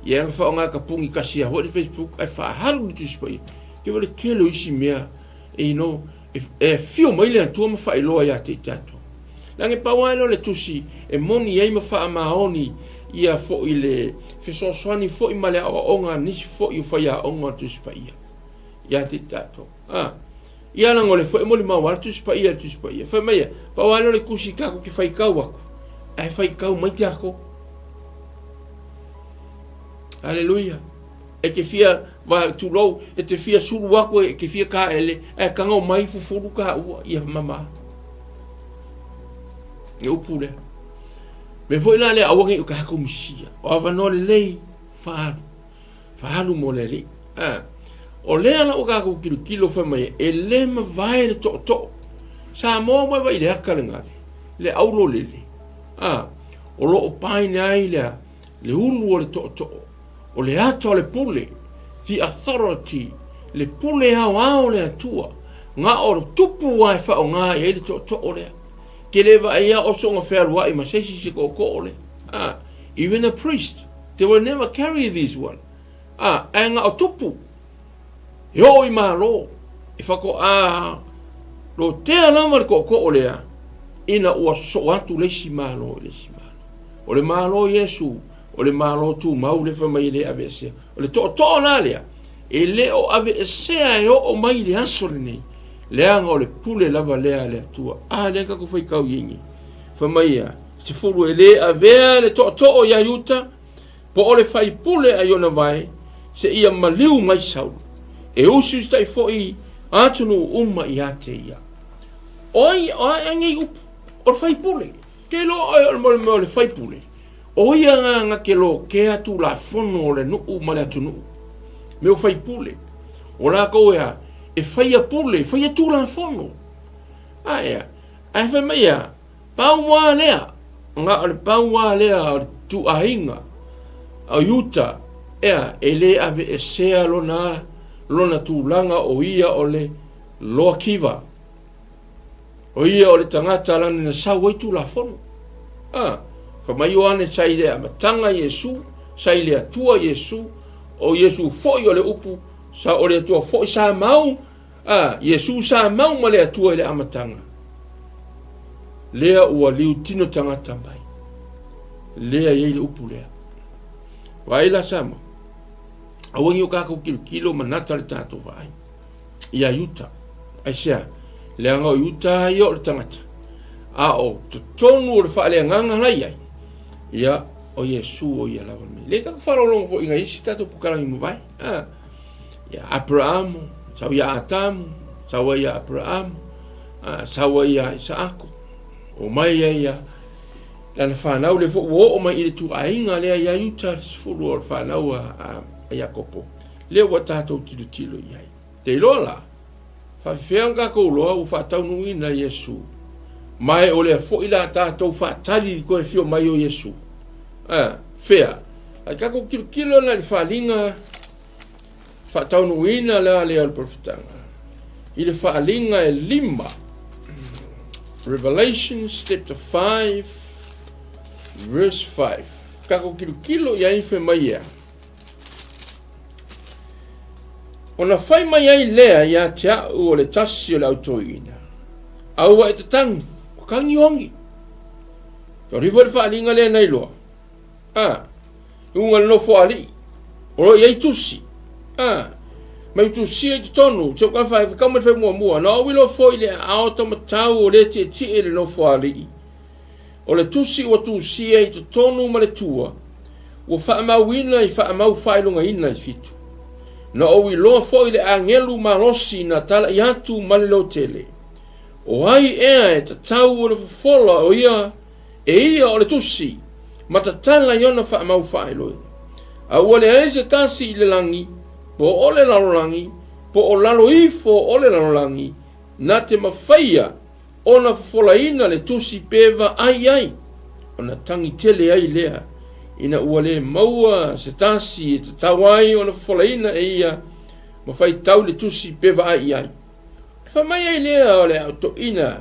Speaker 1: Ia na faaaoga tapuni tasi lava foi le Facebook ae faaalu le Tusi Paia. Ke o le tele o isi mea, you know, e afio mai le Atua ma faailoa ia te i tatou. Leaga e pau lava lea o le tusi e moni ai ma faamaoni ia foi le fesoasoani foi ma le aoaoga a nisi foi o faiaoga o le Tusi Paia ia te i tatou. A, ia leaga o lea foi e molimau lava le Tusi Paia i le Tusi Paia. Fai mai ia, pau lava lea o le tusi tatou te faitau atu, ae faitau mai tatou. Aleluia. E te fia, va, tulou, e te fia sulu atu, e te fia taele, ae tago mai fufulu taua, ia mama. Le upu lea. Me foi la lea, aua nei o tatou misia. O avanoa lelei, faaalu. Faaalu mo le Alii. A, o lea la ua tatou tilotilo fai mai, e le mavae le tootoo. Samoa mai vai i le ata lena le, le aulolele. A, o lo o paina ai le, le ulu o le tootoo. O le ata o le pule, the authority, le pule aoao o le Atua, na o le tupu lava e faaaoga i ai le tootoo lea. Ke le vaaia o soona fealuai ma se isi se tootoo lea. Ah, even a priest, they will never carry this one. Ah, ae na o tupu, e oo i Malo, e faatoa lotea lava le tootoo lea, ina ua sosoo atu le isi Malo i le isi Malo. O le Malo o Iesu, o le Malo tumau lea fai mai e le aveesea. O le tootoo la lea, e le o aveesea e oo mai i le aso lenei, leaga o le pule lava lea a le Atua. A lea tatou faitau i ai nei. Fai mai ia, 10 e le avea le tootoo ia Iuta, po o le faipule a i ona vae, seia maliu mai Saulo, e usiusitai foi atunuu uma ia te ia. O ai, o ai nei upu? O le faipule. Ke iloa oe o le mea o le faipule, o ia na na te lokea tulafono o le nuu ma le atunuu. Mea o faipule, o latou ea, e faia pule, e faia tulafono. A ea, ae fai mai ea, pau lava lea, na o le pau lava lea o le tuaiga o Iuta, ea, e le aveesea lona, lona tulaga o ia o le loakiva. O ia o le tagata lana na sau ai Tulafono. A, fai mai Ioane sa i le amataga Iesu, sa i le Atua Iesu, o Iesu foi o le upu, sa o le Atua foi sa mau, a, Iesu sa mau ma le Atua i le amataga. Lea ua liu tino tagata mai. Lea i ai le upu lea. Vaai la Samoa. Aua ni o kākou kilokilo manata le tātou vaai. Ia Iuta. Aisea? Leaga o Iuta ia o le tagata. A o totonu o le faaleagaga la i ai, ia, o Iesu o ia lava le mea. Le tatou faalogologo foi i nai isi tatou pukalagi mavae. A, ia Aperaamu, sau ia Atamu, sau ai ia Aperaamu, a, sau ai ia Isaako. O mai ai ia lana fanau lea foi ua oo mai i le tuaiga lea ia Iuta, le 10 o le fanau a Iakopo. Lea ua tatou tilotilo i ai. Te iloa la, faafefea ona tatou iloa ua faataunuuina Iesu, ma e o lea foi la tatou faatali i le toe afio mai o Iesu. A, fea? Ae tatou tilotilo la i le faaaliga faataunuuina la lea o le profetaga, i le faaaliga e 5, Revelations chapter 5 verse 5. Tatou tilotilo i ai fai mai ea. Ona fai mai ai lea ia te au o le tasi o le au toeaina, Aua e tatagi, o tagi o agi. Tau foi le faaaliga lea na iloa. A, luga le nofo alii, o lo o i ai tusi. A, mai tusia i totonu, te uka whai, whakau mai whai muamua, na o wilo foi le aao tamatau o le tietie le nofo alii. O le tusi ua tusia i totonu ma le tua, ua faamauina i faamau faailogaina e fitu. Na ou iloa foi le agelu malosi na talaʻi atu ma le leotele. O ai ea e tatau ona fofola o ia e ia o le tusi ma tatala i ona faamau faailoina? A ua leai se tasi i le lagi, po o le lalolagi, po o lalo ifo o le lalolagi, na te mafaia ona fofolaina le tusi pe vaai ai, ona tagi tele ai lea ina ua le maua se tasi e tatau ai ona fofolaina e ia ma faitau i le tusi pe vaai i ai. Ona fai mai ai lea o le au toeaina,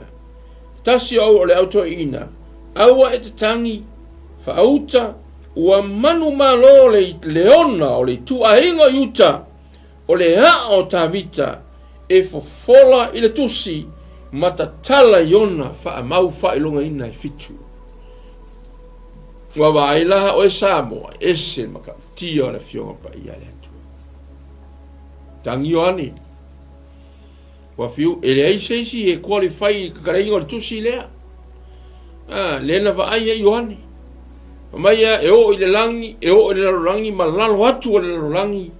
Speaker 1: tasi o au o le au toeaina, aua e te tagi, faauta, ua manumalo le leona o le ituaiga o Iuta, o le aa o Tavita, e fofola i le tusi ma tatala i ona faamau faailogaina e fitu. Ua vaai la oe Samoa, ese le matautia o le Afioga Paia a le Atua. Tagio ane. Ua fiu, e leai se isi e qualify i tatalaina o le tusi lea. Ah, lea na vaai ai Ioane. Fai mai ia, e oo i le lagi, e oo i le lalolagi ma lalo atu o le lalolagi,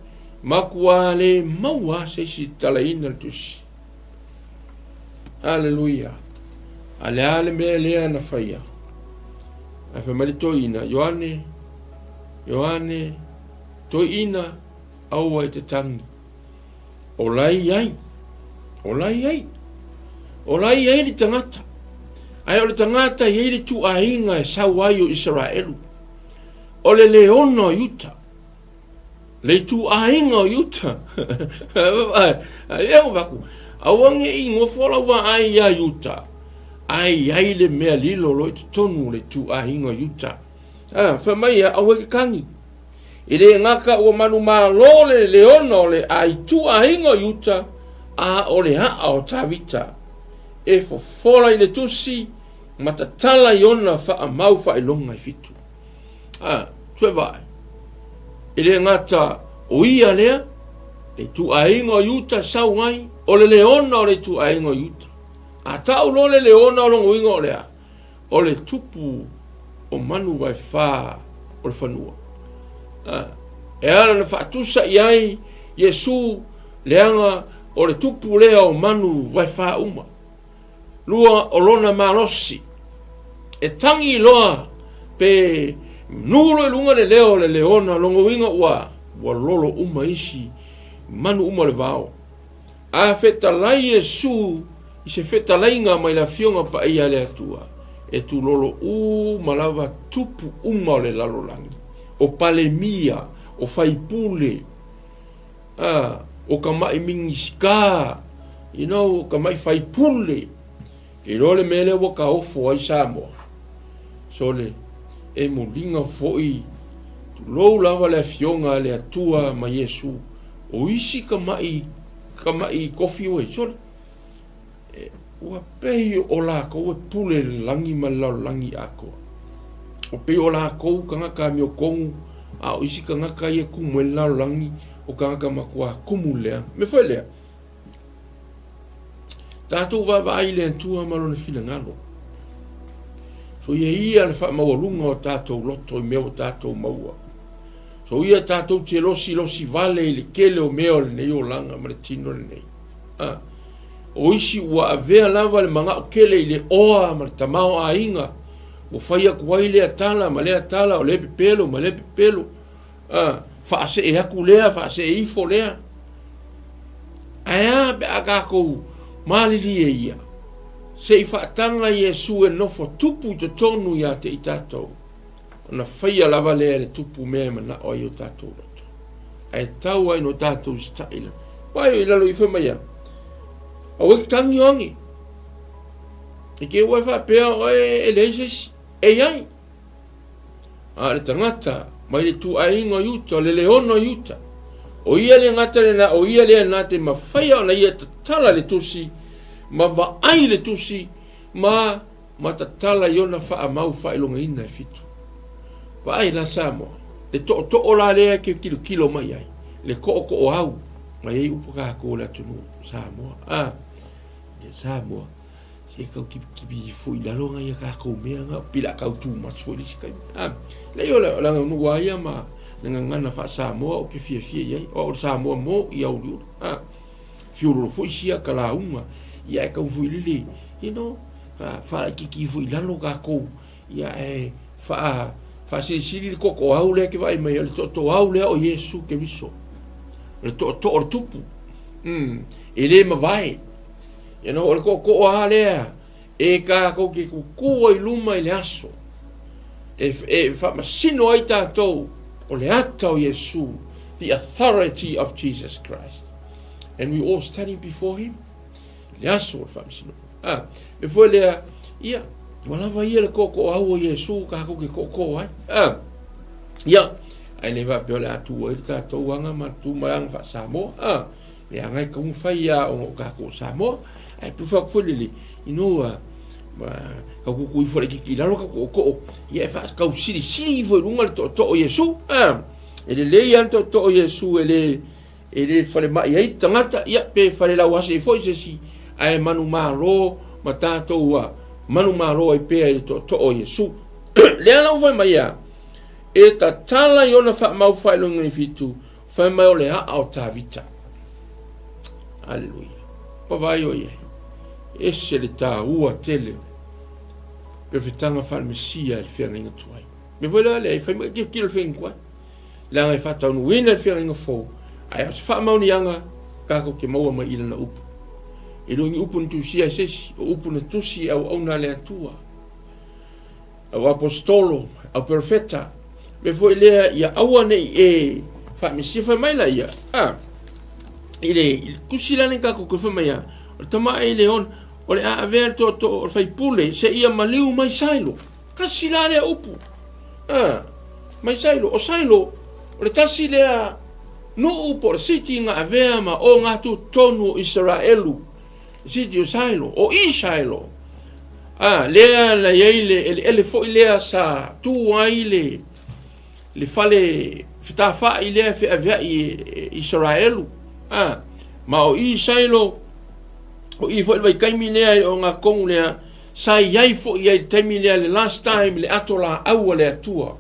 Speaker 1: matua le maua se isi e tatalaina le tusi. Aleluia. A le a le mea lea na faia? Ae fai mai le toeaina, Ioane, Ioane, toeaina, aua e te tagi. O la e i ai. O la e i ai. O la e i ai le tagata. Ae o le tagata e i ai le ituaiga e sau ai o Isaraelu. O le leona o Iuta. Le ituaiga o Iuta. Ai e vaku. Aua ne i nofo lau vaai ia Iuta. Ae i ai le mea lilo lo i totonu o le ituaiga o Iuta. Ah, fai mai ia, aua e te tagi. E le gata ua manumalo le leona o le aituaiga o Iuta, a o le aa o Tavita, e fofola i le tusi ma tatala i ona faamau faailoga e fitu. A, toe vaai. E le gata o ia lea, le ituaiga o Iuta sau ai, o le leona o le ituaiga o Iuta. A tau loa le leona o lona uiga o le a? O le tupu o manu vaefā o le fanua. E ala ona faatusa i ai Iesu leaga o le tupu lea o manu vaefā uma. Lua o lona malosi. E tagi loa pe nū loa i luga le leo o le leona, lona uiga ua, ua lolo uma isi manu uma o le vao. A fetalai Iesu i se fetalaiga mai le Afioga Paia a le Atua, e tulolo uma lava tupu uma o le lalolagi, o Palemia, o faipule, a, o tamai minisita, you know, o tamai faipule. Ke iloa le mea lea ua taofo ai Samoa. Sole, e muliga foi, tulou lava le Afioga a le Atua ma Iesu, o isi tamai, tamai kofi ua i, sole, e, ua pei o lakou e pule le lagi ma le lalolagi atoa. O pei o lakou tagata amiotonu, a o isi tagata ia e tumu ai le lalolagi, o tagata matua tumu le leaga. Mea foi lea, Tatou vaavaai i le Atua ma Lona finagalo. Soia ia le faamaualuga o tatou loto i mea ua tatou maua. Soia tatou te losilosi vale i le tele o mea o lenei olaga ma le tino lenei. Ah, o isi ua avea lava le manao tele i le oa ma le tamaoaiga, ua fai atu ai lea tala ma lea tala, o lea pepelo ma lea pepelo. A, faasee atu lea, faasee ifo lea. Ae a pe a tatou malilie ia, se i faataga Iesu e nofo tupu i totonu ia te i tatou, ona faia lava lea e le tupu mea e manao ai o tatou loto. Ae tau ai no tatou sitaʻi la. Vai i lalo ifo mai ia. Aua e te tagi o agi. E te ua e faapea oe e leai se isi. E iai. A o le tagata mai le ituaiga o Iuta, o le leona o Iuta, o ia le gata lena, o ia lea na te mafaia ona ia tatala le tusi, ma vaai le tusi, ma ma tatala i ona faamau faailogaina e fitu. Vaai la Samoa, le tootoo la lea ke kilokilo mai ai, le tootooau, mai ai upu tatou o le atunuu Samoa. Ah, Samoa. Se tau kipikipi ifo i lalo nai a tatou mea na, pila tau too much foi le isi taimi. Ah, leai o le aganuu lava ia ma le gagana faa-Samoa ou te fiafia i ai. O au o le Samoa mo i auliuli. Ah, fiololo foi sia ka lauga, ia ae tau foi lele, you know, faalaitiiti ifo i lalo tatou, ia ae faa faasilisili le tootooau lea e te vaai mai ai, o le tootooau lea o Iesu Keriso. O le tootoo o le tupu. Mm, e le mavae. You know, o le tootoo lava lea e tatou te tutu ai i luma i le aso. E, e faamasino ai tatou o le ata o Iesu, the authority of Jesus Christ. And we all standing before him. Le aso o le faamasino. Ah, me foi lea, ia, ua lava ia le tootoo au o Iesu tatou te tootoo ai. Ah, ia, ae le faapea o le a tu ai le tatou aga ma tu mai aga faa-Samoa. Ah, le aga e tau fai ia ona o tatou o Samoa. Ae pufa atu foi lele, you know, ma tau tutu ifo laitiiti i lalo tau tootoo, ia e faatau silisili ifo i luga le tootoo o Iesu. Ah, e lelei lava le tootoo o Iesu e le E le falemai ai tagata, ia, pe falelauasi ai foi se isi, ae manumalo ma tatou ua manumalo ai pea i le tootoo o Iesu. Lea la ua fai mai a, e tatala i ona faamau faailoga i fitu, fai mai o le aa o Tavita. Aleluia. Pavaai o i ai. Ese le tāua tele o le perofetaga faale-Mesia i le feagaiga tuai. Me foi la lea, e fai mai tilotilo i le feagaiga tuai. Leaga e faataunuuina le feagaiga fou, ae o se faamaoniaga tatou te maua mai i lana upu. E le o ni upu na tusia e se isi, o upu na tusi e auauna a le Atua, au aposetolo, au perofeta, mea foi lea ia aua ne i e faamesia. Fai mai la ia, a, i le, i le tusi la lenei tatou te fai mai a, o le tama i le ona, o le a avea le tootoo o le faipule seia maliu mai Sailo. Tasi la lea upu. A, mai Sailo. O Sailo, o le tasi lea nuu po o le city na avea ma ogatotonu o Isaraelu. Le city o Sailo, o i Sailo. A, lea na i ai le eleele foi lea sa tu ai le, le fale fetafai lea e feaveai e Isaraelu. A, ma o i Sailo, o i foi le vaitaimi lea i le ogatotonu lea, Sa i ai foi ia i le taimi lea le last time le ato laau a le Atua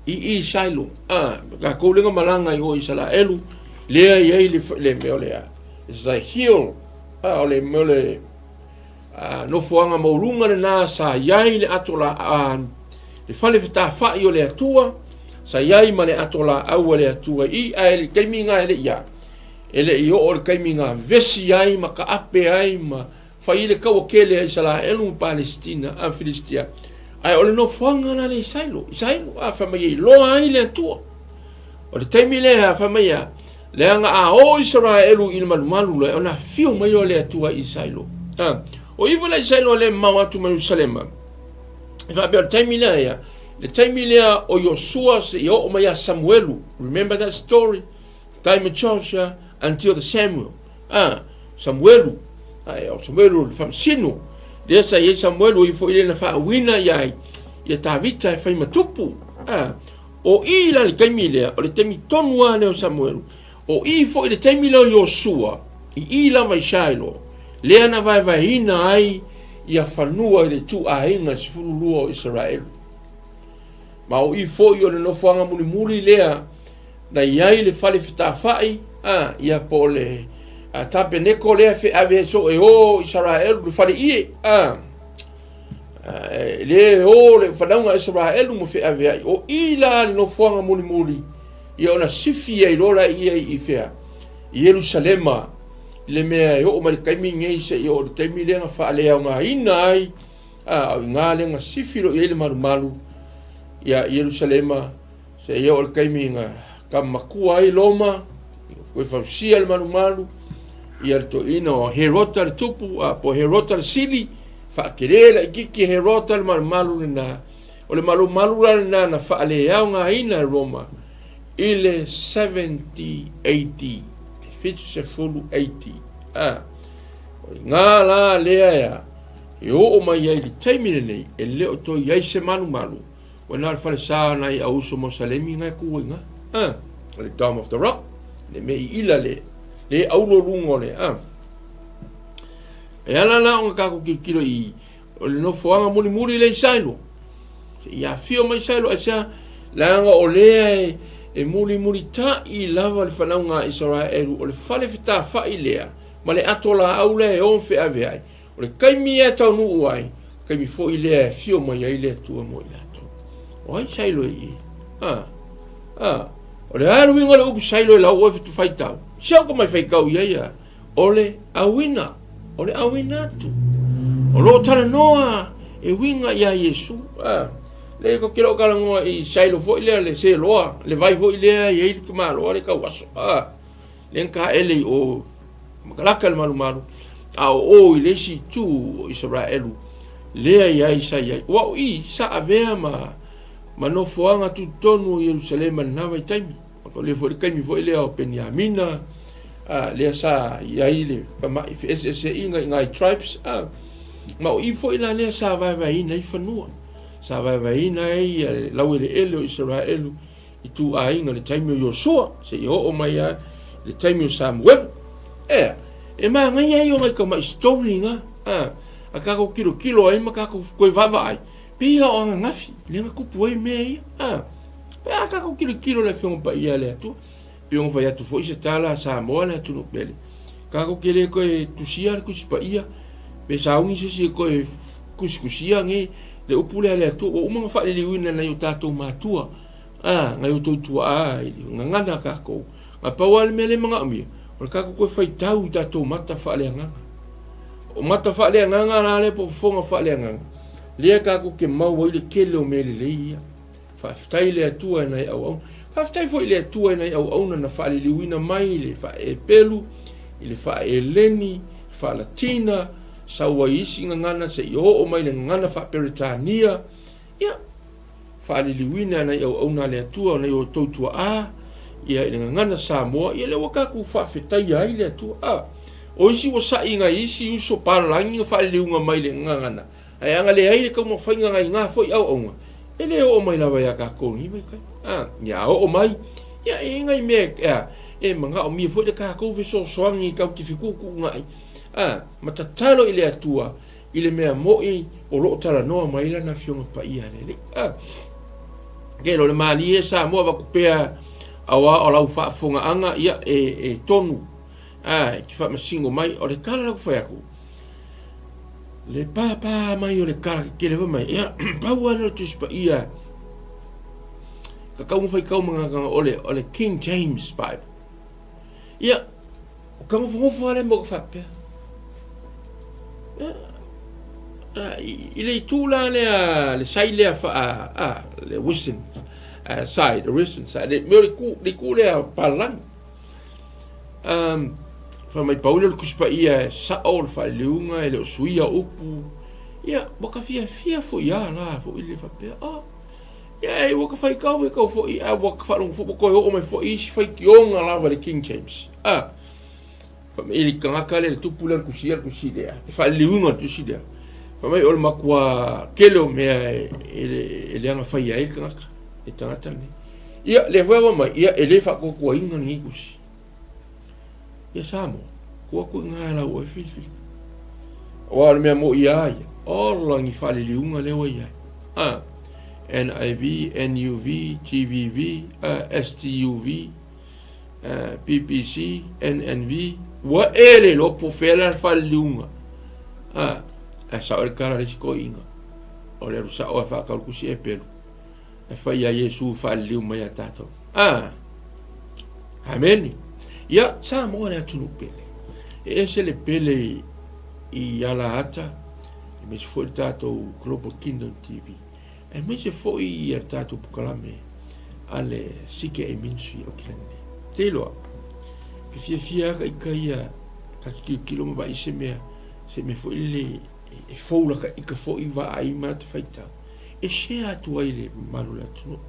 Speaker 1: i i Sailo. A, tatou lea na malaga i o Isaraelu, lea i ai le, le mea o le a, it's a hill, a, o le mea o le a, nofoaga maualuga lena sa i ai le ato la, a, le fale fetafai o le Atua, sa i ai ma le ato laau a le Atua i, ae le taimi na e le i a, e le i oo le taimi na vesi ai ma taape ai ma Fai i le kaua kele a Isaraelu ma Palesitina, a Filistia, ae o le nofoaga la lea i Sailo, i Sailo, a fai mai e iloa ai le Atua. O le taimi lea, fai mai a, leaga a o Isaraelu i le malumalu lea, ona afio mai o le Atua i Sailo. A, o ivo la i Sailo le mamao atu ma Ierusalema, e faapea o le taimi lea ia, le taimi lea o Iosua seia oo mai ia Samuelu. Remember that story? Time of Joshua until the Samuel. A, Samuelu, ae o Samuelu o le faamasino. Lea sa i ai Samuelu, o ia foi lea na faauina ia ai, ia Tavita e fai ma tupu. A, o i la le taimi lea, o le taimi tonu lava lea o Samuelu. O i foi le taimi lea o Iosua, i i lava i Shailo, lea na vaevaeina ai ia fanua i le ituaiga 12 o Isaraelu. Ma o i foi o le nofoaga mulimuli lea na i ai le fale fetafai, a, ia po o le a, tapeneko lea feave ai so e o Isaraelu le fale ie, a, a, e le o le fanauga Isaraelu ma feave ai. O i la le nofoaga mulimuli, ia ona sifi ai loa la ia i fea, i Ierusalema, i le mea e oo mai le taimi nei seia oo i le taimi lea na faaleaogaina ai, a, o i ina lea na sifi loa i ai le malumalu ia Ierusalema, Seia oo le taimi na tama matua ai Roma, ua fausia le malumalu, ia le toeaina o Herota le tupu, a po o Herota le sili, faatele laitiiti e Herota le malumalu lena. O le malumalu la lena na faaleaogaina e Roma i le 70 AD, le 70 AD. A, o i ina la lea ea, e oo mai ai i le taimi lenei, e le o toe i ai se malumalu, Ua na o le falesa o nai auuso Mosalemi na e tu ai na. Ah, o le Dome of the Rock, le mea i ila le, le aulo luga o le, ah. E ala la ona tatou tilotilo i, o le nofoaga mulimuli lea i Sailo. Seia afio mai Sailo, aisea, leaga o lea e, e mulimulitai lava le fanauga a Isaraelu, o le fale fetafai lea, ma le ato laau lea e o ma feave ai. O le taimi e taunuu ai, taimi foi lea e afio mai ai le Atua mo i latou. O ai Sailo e i? A, a, o le a le uiga o le upu Sailo e lau oe faitau? Si au ka mai faitau i ai a, o le auina, o le auina atu. O lo o talanoa e uiga ia Iesu. A, Le ko kilo talanoa i Shiloh foi lea le Seloa, le vai foi lea e i ai le tamaloa le tauaso. A, lea na taele i o makalaka le malumalu, a o o i le isi itu o Isaraelu, lea i ai sa i ai. Ua o i sa avea ma ma nofoaga tutotonu o Ierusalema i lena vaitaimi. O lea foi le taimi foi lea o Peniamina, a, lea sa i ai le tamai feeseeseaiga i nai tribes, a, ma o i foi la lea sa vaevaeina ai fanua, sa vaevaeina ai le laueleele o Isaraelu i ituaiga i le taimi o Iosua, seia oo mai lava i le taimi o Samuelu. Ea, e manaia ia o nai tamai story na, a, a tatou tilotilo ai ma tatou toe vaavaai, pei lava o ananafi lea na tupu ai mea ia, a. Pe a tatou tilotilo i le Afioga Paia a le Atua, pei ona fai atu foi se tala a Samoa le atunuu pele, tatou te le toe tusia le Tusi Paia, pe sauni se isi e toe tusitusia nei le upu lea a le Atua, ua uma ona faaliliuina e nai o tatou matua, a, nai o outou tuaa i le gagana a tatou. Na pau lava le mea lea e manaomia, o le tatou toe faitau i tatou mata faaleagaga. O mata faaleagaga la lea po o fofoga faaleagaga, lea tatou te maua ai le tele o mea lelei ia. Faafetai i le Atua e nai auauna. Faafetai foi i le Atua e nai auauna na faaliliuina mai i le faa-Epelu, i le faa-Eleni, le faa-Latina, sau ai isi gagana seia oo mai i le gagana faa-Peretania. Ia, faaliliuina e nai auauna a le Atua, o nai outou tuaa, ia i le gagana Samoa, ia lea ua tatou faafetaia ai le Atua. A, o isi ua sai i nai isi uso palalagi na faaliliuga mai i le gagana, Ae a na leai le taumafaiga nai na foi auauna, e le oo mai lava ia tatou i lenei vaitaimi. A, ia a oo mai, ia e i ai nai mea e, a, e manaomia foi le tatou fesoasoani tatou te fetuutuunai, a, ma tatalo i le Atua i le mea moni o lo o talanoa mai ai Lana Afioga Paia a le Alii. A, ke o le malie Samoa avatu pea aua o lau faafofogaaga, ia e, e tonu, a, e te faamasino mai. O le tala la ua fai atu, Le pāpā mai o le kala kekele fai mai, ia, pau lava lea o le Tusi Paia ka tau ma faitau ma ngā o le, o le King James Bible. Ia, o ka nofonofo lava lea ma ka faapea. Ia, i le itu la lea, le sai lea faa, a, le western side, the western side, le mea o le itu, le itu lea palalagi. Um, fai mai pau lea o le Tusi Paia e sao le faaliliuga, e le o suia upu. Ia, ua ka fiafia foi a la foi le faapea, oh, ia, e ua ka faitau faitau foi, a ua ka faalogo foi, ua toe oo mai foi isi faitioga lava le King James. Ah, fai mai le tagata lea, le tupu lea na tusia le tusi lea, le faaliliuga o le tusi lea. Fai mai o le matua tele o mea e, e, e leaga faia ai le tagata, le tagata lenei. Ia, lea foi ua mai, ia, e le faatuatuaina lenei tusi. Ia Samoa, tuu atu i ina e lau oe filifili. Aua o le mea moni lava ia, ola ni faaliliuga lea ua i ai. A, NIV, NUV, TVV, STUV, PPC, NNV, ua e le iloa po o fea la le faaliliuga. A, ae sao le tala a le isi toeaina, o le alu sao lava e faatau le tusi epelu. E fai ia Iesu faaliliu mai ia tatou. Ah. Amene. Ia, Samoa le atunuu pele. E ese le pele i ala ata, aemaise foi le tatou Global Kingdom TV, aemaise foi ia le tatou pokalame a le CKA Ministry o Kilani. Te iloa, ke fiafia ka ika ia, ka te tilotilo ma vaai se mea, se mea foi lele e fou la ka ika foi vaai ma te faitau. e share atu ai i le mamalu o le atunuu.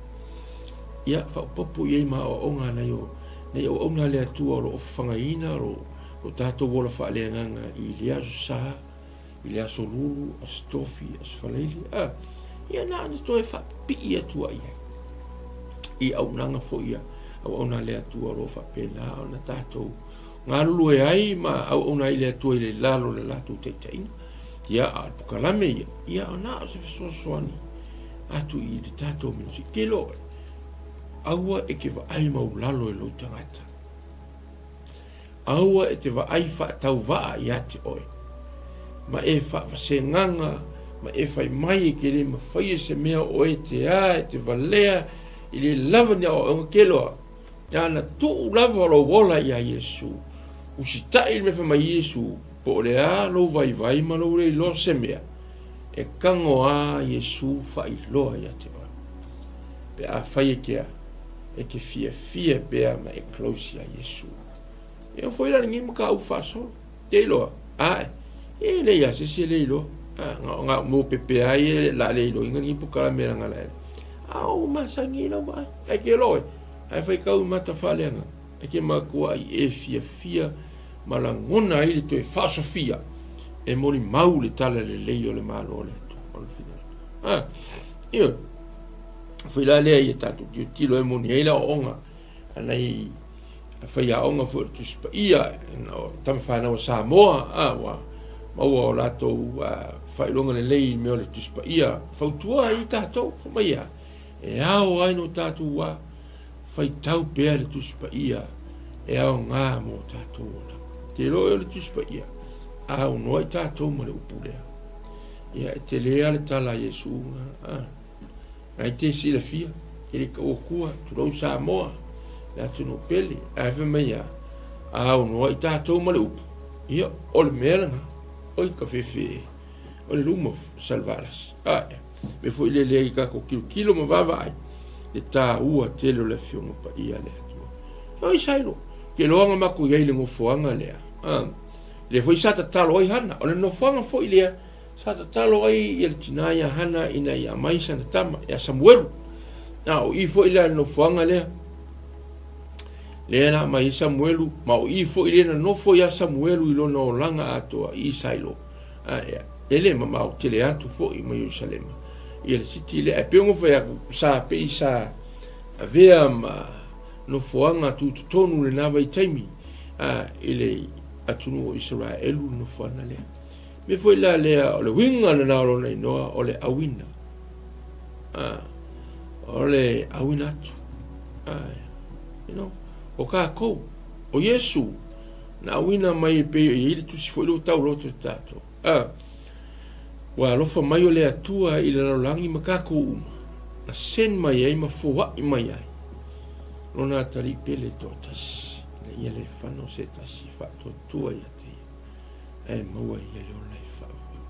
Speaker 1: Ia, faaopoopo i ai ma aoaoga a nai o, nai auauna a le Atua o lo o fafagaina lo, lo tatou ola faaleagaga i le Aso Sa, i le Aso Lulu, Aso Tofi, Aso Faraile, a, ia na ona toe faapipii atu ai ai i auaunaga foi a auauna a le Atua o lo o faapena ona tatou galulue ai ma auauna ai le Atua i le lalo o le latou taitaiga. Ia, a o le pokalame ia, ia o na o se fesoasoani atu i le tatou ministry. Ke loa, aua e te vaai maulalo i lou tagata. Aua e te vaai faatauvaa ia te oe. Ma e faavasegaga, ma e fai mai e te le mafaia se mea o oe te a, e te valea, i le lava ni aoaoga. Ke loa, na tuu lava lou ola iā Iesu, usitai le mea fai mai Iesu, Po o le a lou vaivai ma lou le iloa o se mea, e tago a Iesu faailoa ia te oe. Pe afai e te a, e te fiafia pea ma e close iā Iesu. E oo foi la lenei mataupu faasolo. Te iloa, ae, e leai lava se isi e le iloa. Na o mo pepe lava ia o le a le iloaina lenei polokalame leaga la e. A ua masani ai lau vaai. Ae te iloa oe, a e faitau i mata faaleagaga, e te matuai e fiafia ma lagona ai le toe faaosofia e molimau le tala lelei o le Malo o le Atua. O le finagalo. A, ioe. Foi la lea ia tatou tilotilo e moni ai le aoaoga a nai faiaoga foi o le Tusi Paia, o tama fanau a Samoa, a, ua maua o latou faailoga lelei i mea o le Tusi Paia, fautua ai tatou, fai mai a, e ao ai no tatou a faitau pea le Tusi Paia e aoga mo tatou olaga. Te iloa o le Tusi Paia, a aunoa i tatou ma le upu lea. Ia, e tele lava le tala a Iesu, a. Ai te silafia, e le tau atua, tulou Samoa, le atunuu pele, ae fai mai a, a aunoa i tatou ma le upu, ia, o le mea lena, oi ka fefe, o le luma salevalasi. A, ia, mea foi lea lea i tatou tilotilo ma vaavaai, le taua tele o le Afioga Paia a le Atua. Oi Sailo, ke loa na matou i ai i le nofoaga lea, a, lea foi sa tatalo ai Hana, o le nofoaga foi lea, Sa tatalo ai ia le tina ia Hana ina ia aumai sana tama, ia Samuelu. A o i foi lea i le nofoaga lea, lea na aumai ai Samuelu, ma o i foi lea na nofo ia Samuelu i lona olaga atoa i Sailo. A, ia, e le mamao tele atu foi mai Ierusalema ia le siti lea. Ae pei ona fai atu, sa pei sa avea ma nofoaga tutotonu i lena vaitaimi, a, i le atunuu o Isaraelu le nofoaga lea. Mea foi la lea, o le uiga lena o lona inoa, o le auina. Ah, o le auina atu. Ah, you know, o kākou, o Iesu, na auina mai e pei o i le tusi foi lea ua tauloto i tātou. Ah, ua alofa mai o le Atua i le lalolagi ma kākou uma, na send mai ai ma foai mai ai lona atalii pele toatasi, ina ia le fano se tasi e faatuatua ia te ia. Ae maua ia le ola e faavavau.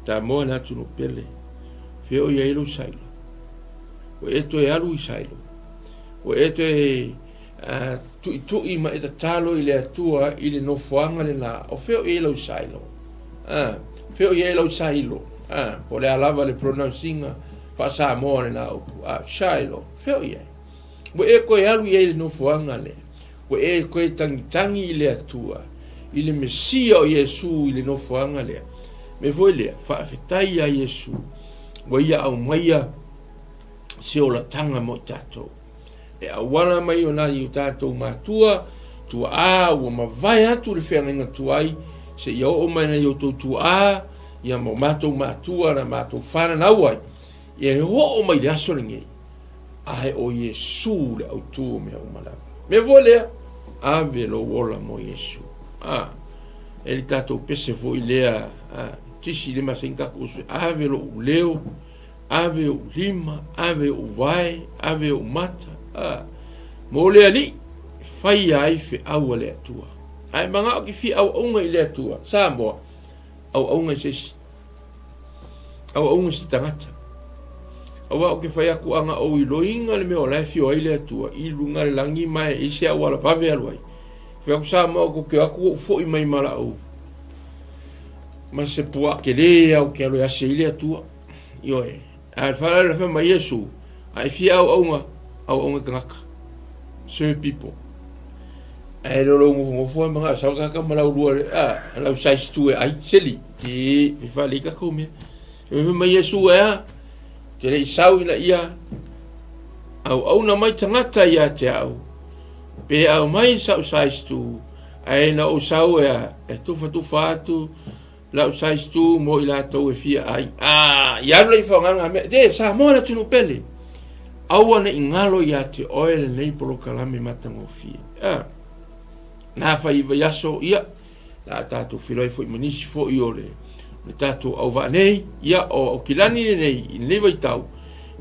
Speaker 1: Samoa le atunuu pele, fea o i ai lou sailo? Ua e toe alu i sailo. Ua e toe uh, tuitui ma e tatalo i le Atua i le nofoaga lena. O fea o i ai lau sailo? Uh, fea o i ai lau sailo? Uh, po o le a lava le pronouncing faa-Samoa lena upu. Uh, Shiloh, fea o i ai? Ua e toe alu i ai i le nofoaga lea. Ua e toe tagitagi i le Atua, i le Mesia o Iesu i le nofoaga lea. Mea foi lea, faafetai iā Iesu, ua Ia aumaia se olataga mo i tatou. E auala mai o nai o tatou matua, tuaa, ua mavae atu le feagaiga tuai, seia oo mai nai outou tuaa, ia ma o matou matua na matou fananau ai, Ia e oo mai le aso lenei, ae o Iesu le autu o mea uma lava. Mea foi lea, ave lou ola mo Iesu. A, e le tatou pese foi lea, a, tisi le masani tatou usu, ave lou leo, ave ou lima, ave ou vae, ave ou mata, a, mo le Alii, faia ai feau a le Atua. Ae manao ke fia auaunga i le Atua, Samoa, auaunga i se isi. Auaunga i se tagata. Aua ou te fai atu ana ou iloiga le mea o la e afio ai le Atua i luga le lagi ma e i se auala vave alu ai. Fai atu Samoa ou te o atu ou foi mai ma lau ma se puaa tele au te alu e asi ai le Atua. Ioe. A le faalele fai mai Iesu, a e fia auaunga, auaunga i tagata. Serve people. Ae le o lou nofonofo ai manao sau le tagata ma lau lua, a, lau size tu e ai, seli. Ti, e faalei tatou mea. E fai mai Iesu e a, te le i sau ina ia auauna mai tagata ia te au, pe aumai sau size tu, ae na ou sau e a, e tufatufa atu lau size tu mo i latou e fia ai. A, i alu le i faaaogaina ngā mea. Te, Samoa le atunuu pele. Aua ne i galo ia te oe lenei polokalame matagofie. A, na fai i vaiaso, ia, la a tatou feiloai foi ma nisi foi o le, le tatou auvaa nei, ia, o Aukilani lenei, i lenei vaitau,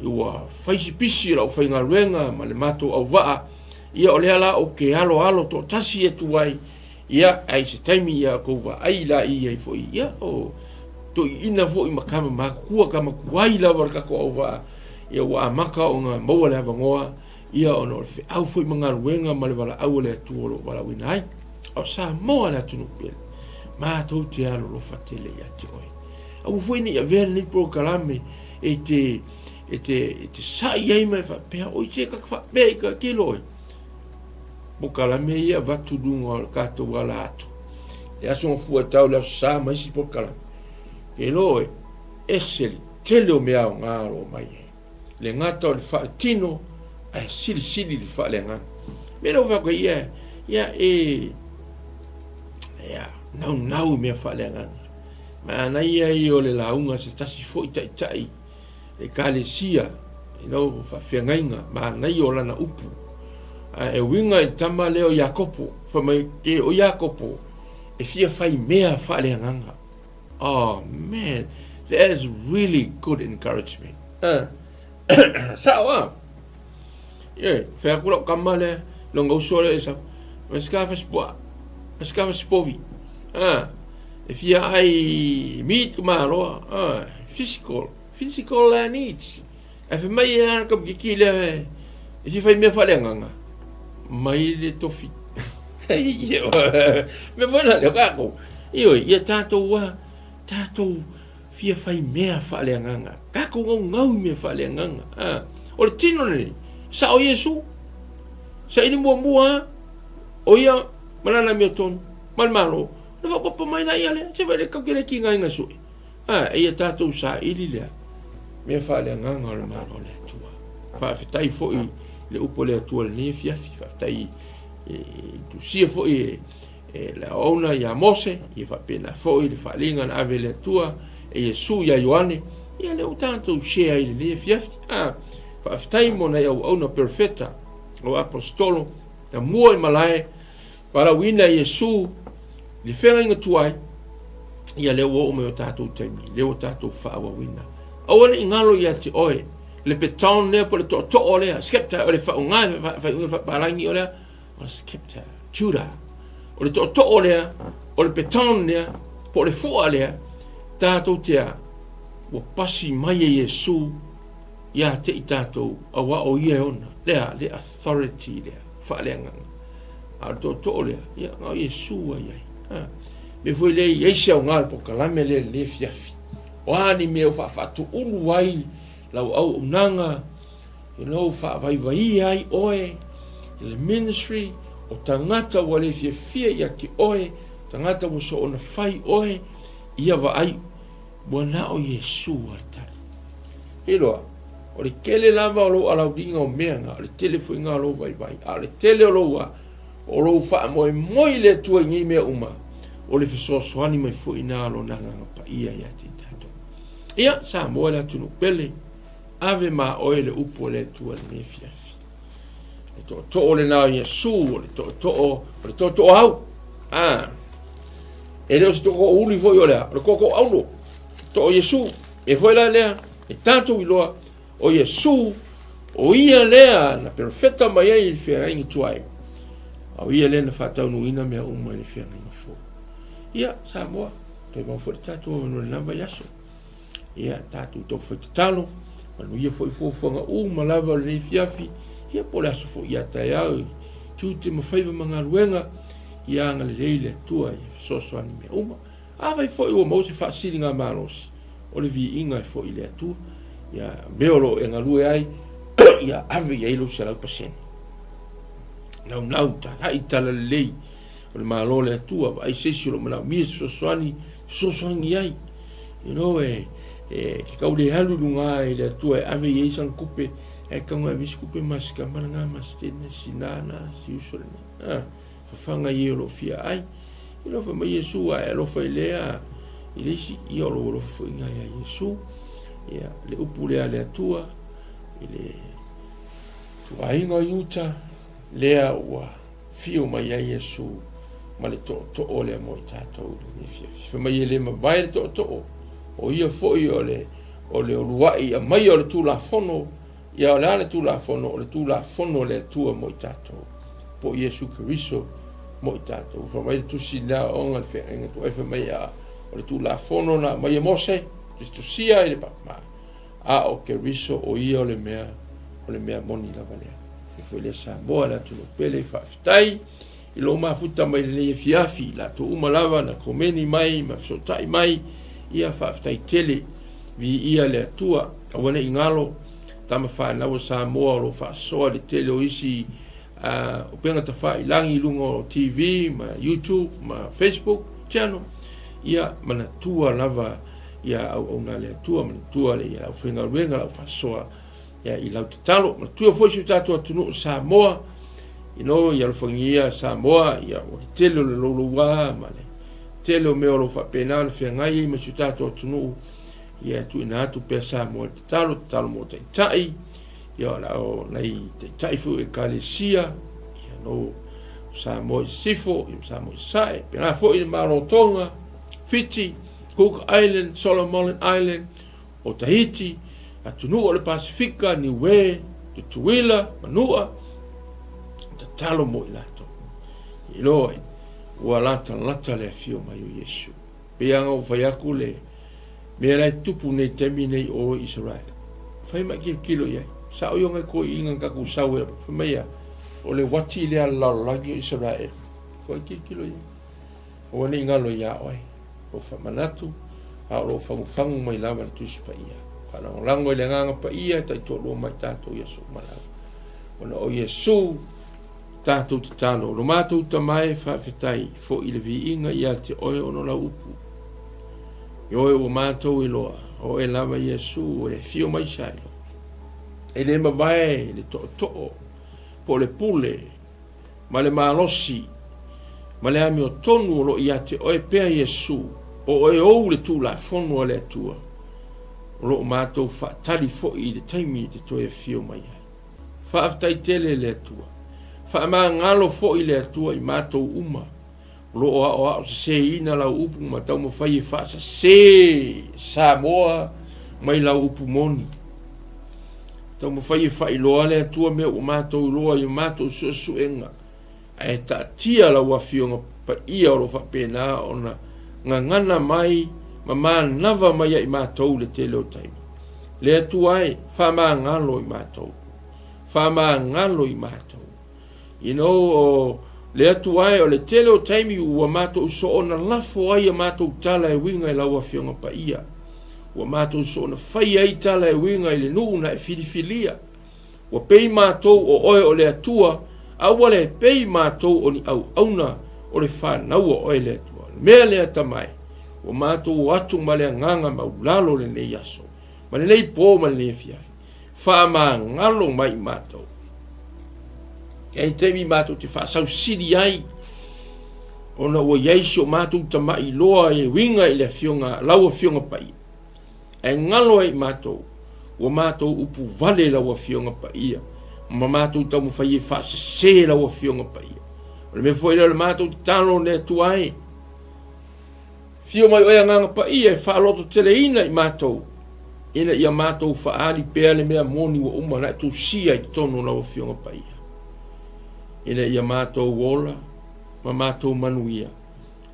Speaker 1: ua fai si pisi o lau faigaluega ma le matou auvaa, ia, o lea la ou te aloalo toatasi atu ai, Ia, ae i se taimi ia kou vaai la i ai foi, ia, o toeaiina foi ma tama matutua, tama tuai lava o le tatou auvaa. Ia ua amata ona maua le avanoa, ia ona o le feau foi ma galuega ma le valaau a le Atua o lo o valaauina ai. A o Samoa le atunuu pele, matou te alolofa tele ia te oe. Aua foi ne i avea lenei polokalame e te, e te, e te sai ai ma e faapea, oi se ka faapea i ka kelo oe. Polokalame ia avatu luga o le tatou ala atu. Le aso gafua e tau le aso sa ma isi polokalame. Kelo oe, ese le tele o mea aoga o lo o mai ai. Le gata o le faaletino, ae silisili le faaleagaga. Mea lea ua fai atu ai, ia, ia e, ia, naunau i mea faaleagaga. Manaia ia o le lauga a se tasi foi taitai ekalesia, you know, faafeagaiga, manaia o lana upu. Ae e uiga i le tama lea o Iakopo, fai mai, ke o Iakopo, e fia fai mea faaleagaga. Oh man, that is really good encouragement. Sao a? Ie, fai atu lau kama lea, lona uso lea e sau. Mai se ka fasipoa, mai se ka fasipovi. Ah, e fia ai meat ka maloa. Ah, physical, physical needs. Ae fai mai e a ka kiki lea e fia fai mea faaleagaga. Mai le tofi. Mea foi la lea kākou. Ioe, ia tātou a, tātou fia fai mea faaleagaga. Tātou gaugau i mea faaleagaga. Ah, o le tino lenei, sao Iesu. Saili muamua a, o ia ma lana amiotonu, ma le Malo. Na faaopoopo mai la ia lea, se vaai le kau ke le kiga inga sue. A, eia tatou saili lea mea faaleagaga o le Malo o le Atua. Faafetai foi i le upu a le Atua i lenei afiafi. Faafetai i tusia foi e, e le auauna ia Mose, ia faapena foi le faaaliga na ave e le Atua e Iesu ia Ioane, ia lea ua tatou share ai i lenei afiafi. A, faafetai mo nai auauna perofeta, o aposetolo, na mua i malae, Valaauina e Iesu i le feagaiga tuai, ia lea ua oo mai o tatou taimi, lea ua tatou faaauauina. Aua ne i galo ia te oe le baton lea po o le tootoo lea, scepter, o le faauiga e faaiuga faapalagi o lea, o le scepter, Judah. O le tootoo lea, o le baton lea, po o le fua lea, tatou te a, ua pasi mai e Iesu ia te i tatou, auā o ia e ona, lea, le authority lea, faaleagaga. A o le tootoo lea, ia, na o Iesu a i ai. A, mea foi lea i ai se aoga o le polokalame lea i lenei afiafi. O a ni mea o faafaatuulu ai lau auaunaga, you know, faavaivaia ai oe i le ministry, o tagata ua le fiafia ia te oe, tagata ua soona fai oe, ia vaai, ua na o Iesu a le tali. Iloa, o le tele lava o lou alauliga o mea na, o le tele foi na o lou vaivai, a o le tele o lou a, o lou faamoemoe i le Atua i nei mea uma, o le fesoasoani mai foi na o Lona Agaga Paia ia te i tatou. Ia, Samoa le atunuu pele, ave ma oe le upu a le Atua i lenei afiafi. Le tootoo lena o Iesu, o le tootoo, o le tootoo au. Ah, e le o se tootoo uli foi o lea, o le tootoo aulo, tootoo Iesu. E foi la lea, e tatou iloa, o Iesu, o ia lea na perofeta mai ai i le feagaiga tuai, a o ia lea na faataunuuina mea uma i le feagaiga fou. Ia, Samoa, toe maua foi le tatou avanoa i lena vaiaso. Ia, tatou taufai tatalo, manuia foi fuafuaga uma lava o lenei afiafi, ia po o le aso foi ia taeao i tiute ma faiva ma galuega, ia agalelei le Atua ia fesoasoani mea uma. Afai foi ua maua se faasiligamalosi, o le viiga e foi i le Atua, ia mea o lo o e galue ai, ia ave i ai lou 100%. Naunau, talai talalelei o le Malo o le Atua, vaai se isi o lo o manaomia se fesoasoani, fesoasoani ai. You know, e, e ke kau le alu i luga i le Atua e ave i ai sana tupe, e kau ngai visi tupe ma si kama lena, ma si teine, si nana, si uso lena. Ah. Fafaga i e o lo o fia ai. I alofa mai Iesu a e alofa i lea i le isi, ia o lou alofa foi ina ia Iesu. Ia, le upu lea a le Atua i le tuaiga o Iuta, lea ua fio mai ai Iesu ma le tootoo lea mo i tatou i lenei afiafi. Fai mai e le mavae le tootoo, o ia foi o le o le uluai aumaia o le Tulafono Ia o le a le Tulafono? O le Tulafono a le Atua mo i tatou, po o Iesu Keriso mo i tatou. Fai mai le Tusi i le Aoaoga i le Feagaiga Tuai, fai mai, a, o le Tulafono na aumai e Mose, tusitusia i le ma. A o Keriso o ia o le mea, o le mea moni lava lea. E foi lea Samoa le atunuu pele, faafetai i lou mafuta mai lenei afiafi, i latou uma lava na komeni mai ma fesootai mai, ia faafetai tele, viia le Atua. Aua ne i galo tama fanau a Samoa o lo o faasoa i le tele o isi upega tafailagi i luga o TV ma YouTube ma Facebook channel, ia manatua lava ia auauna a le Atua, manatua le aufaigaluega, le aufaasoa ia, i lau tatalo. Manatua foi si o tatou atunuu o Samoa, you know, ia alofagia Samoa, ia, o le tele o le louloua ma le tele o mea o lo o faapena ona feagai ai ma si o tatou atunuu, ia e tuuina atu pea Samoa i le tatalo, tatalo mo taitai, ia o lau nai taitai foi o ekalesia, ia no Samoa i Sisifo, ia Samoa i Sasae, pēlā foi le Malo o Tonga, Fiti, Cook Island, Solomon Island, o Tahiti, atunuu o le Pasifika, Niue, Tutuila, Manua, tatalo mo i latou. Iloa ua latalata le afio mai o Iesu. Pei lava ona ou fai atu le mea la e tupu nei taimi nei o Israel. Fai mai tilotilo i ai. Sao ia ngai toeaiina na tatou sau ai, fai mai a, o le uati lea a le lalolagi o Israel. Fai tilotilo i ai. Aua ne i galo iā oe lou faamanatu, a o lo o fagufagu mai lava le Tusi Paia. Faalagolago i le Agaga Paia e taitoalua mai tatou i aso uma lava. Ona o Iesu tatou tatalo, lo matou Tama e, faafetai foi i le viiga ia te oe ona o lau upu. Ioe ua matou iloa, o oe lava Iesu o le afio mai Sailo. E le mavae le tootoo po o le pule ma le malosi ma le amiotonu o lo o ia te oe pea Iesu, o oe ou le Tulafono a le Atua, o lo o matou faatali foi i le taimi e te toe afio mai ai. Faafetai tele le Atua. Faamagalo foi le Atua i matou uma o lo o aoao seseina lau upu ma taumafai e faasese Samoa mai lau upu moni. Taumafai e faailoa le Atua mea ua matou iloa i matou suesuega, ae taatia lau Afioga Paia o lo o faapena ona gagana mai ma manava mai ai matou i le tele o taimi. Le Atua e, faamagalo i matou. Faamagalo i matou. You know, o le Atua e, o le tele o taimi ua matou soona lafo ai a matou tala e uiga i lau Afioga Paia. Ua matou soona fai ai tala e uiga i le nuu na e filifilia. Ua pei matou o oe o le Atua, a ua le pei matou o ni auauna o le fanau a oe le Atua. O le mea lea, Tama e, ua matou o atu ma le agaga maulalo lenei aso, ma lenei po ma lenei afiafi. Faamagalo mai i matou. E ai taimi matou te faasausili ai, ona ua i ai si o matou tama'i loa e uiga i le afioga, lau Afioga Paia. Ae galo ai i matou, ua matou upu vale lau Afioga Paia, ma matou taumafai e faasese lau Afioga Paia. O le mea foi lea o le matou tatalo le Atua e, Afio mai oe Agaga Paia e faalototeleina i matou, ina ia matou faaali pea le mea moni ua uma ona e tusia i totonu o lau Afioga Paia, ina ia matou ola ma matou manuia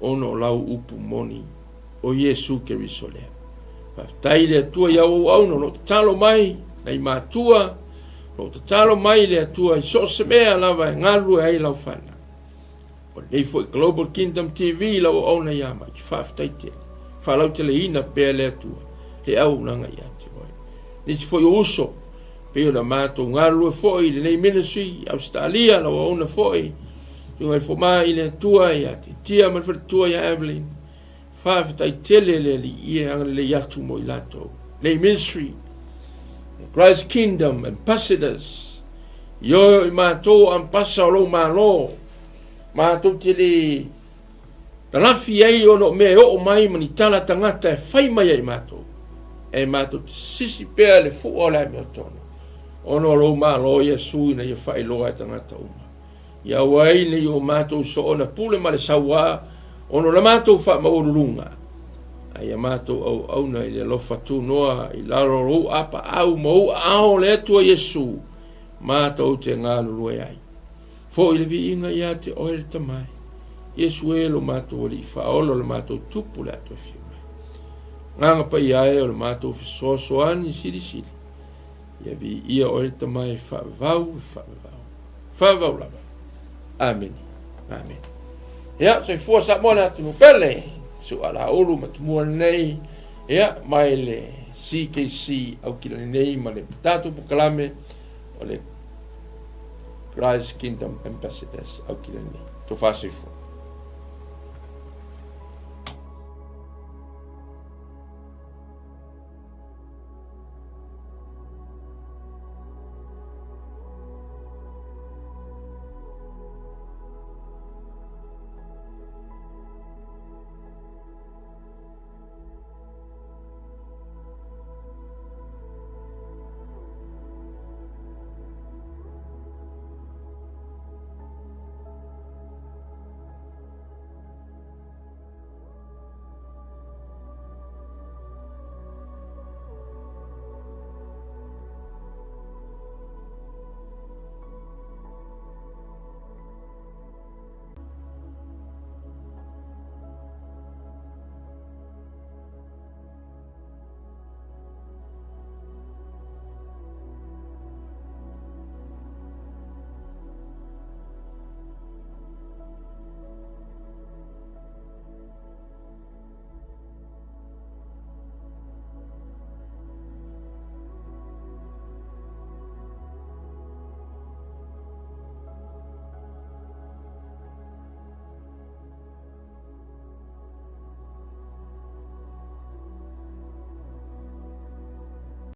Speaker 1: ona o lau upu moni o Iesu Keriso lea. Faafetai i le Atua i au auauna o lo o tatalo mai, nai matua, o lo o tatalo mai le Atua i so o se mea lava e galulue ai lau fanau. O lenei foi Global Kingdom TV lau auauna ia mai, faafetai tele. Faalauteleina pea le Atua le auaunaga ia te oe. Nisi foi o uso, pei ona matou galulue foi i lenei ministry i Ausetalia, lau auauna foi, Susuga i le Fomai i le Atua ia Titia ma le faletua ia Evelyn, faafetai tele le Alii e agalelei atu mo i latou. Lenei ministry, Christ Kingdom Ambassadors, ioe o i matou o ambasa o lou Malo, matou te le lalafi ai ona o mea e oo mai ma ni tala tagata e fai mai ai matou, e matou te sisi pea le fua o le amiotonu, ona o lou Malo Iesu ina ia faailoa e tagata uma. Ia aua ai ne i o matou soona pule ma le sauā, ona o le matou faamaualuluga, a ia matou auauna i le alofa tunoa i lalo o lou apaau ma ou aao le Atua Iesu, matou te galulue ai. Foi le viiga ia te oe le Tama e, Iesu e lo matou Alii Faaola o le matou Tupu o le a toe afio mai. Agaga Paia e o le matou fesoasoani silisili, ia viia oe le Tama e faavavau, e faavavau, faavavau lava. Amene. Amene. Ia, soifua Samoa le atunuu pele, Sualaulu ma Tumua lenei, ia, mai le CKC Aukilani nei ma le tatou polokalame o le Christ Kingdom Ambassadors Aukilani nei. Tofa soifua.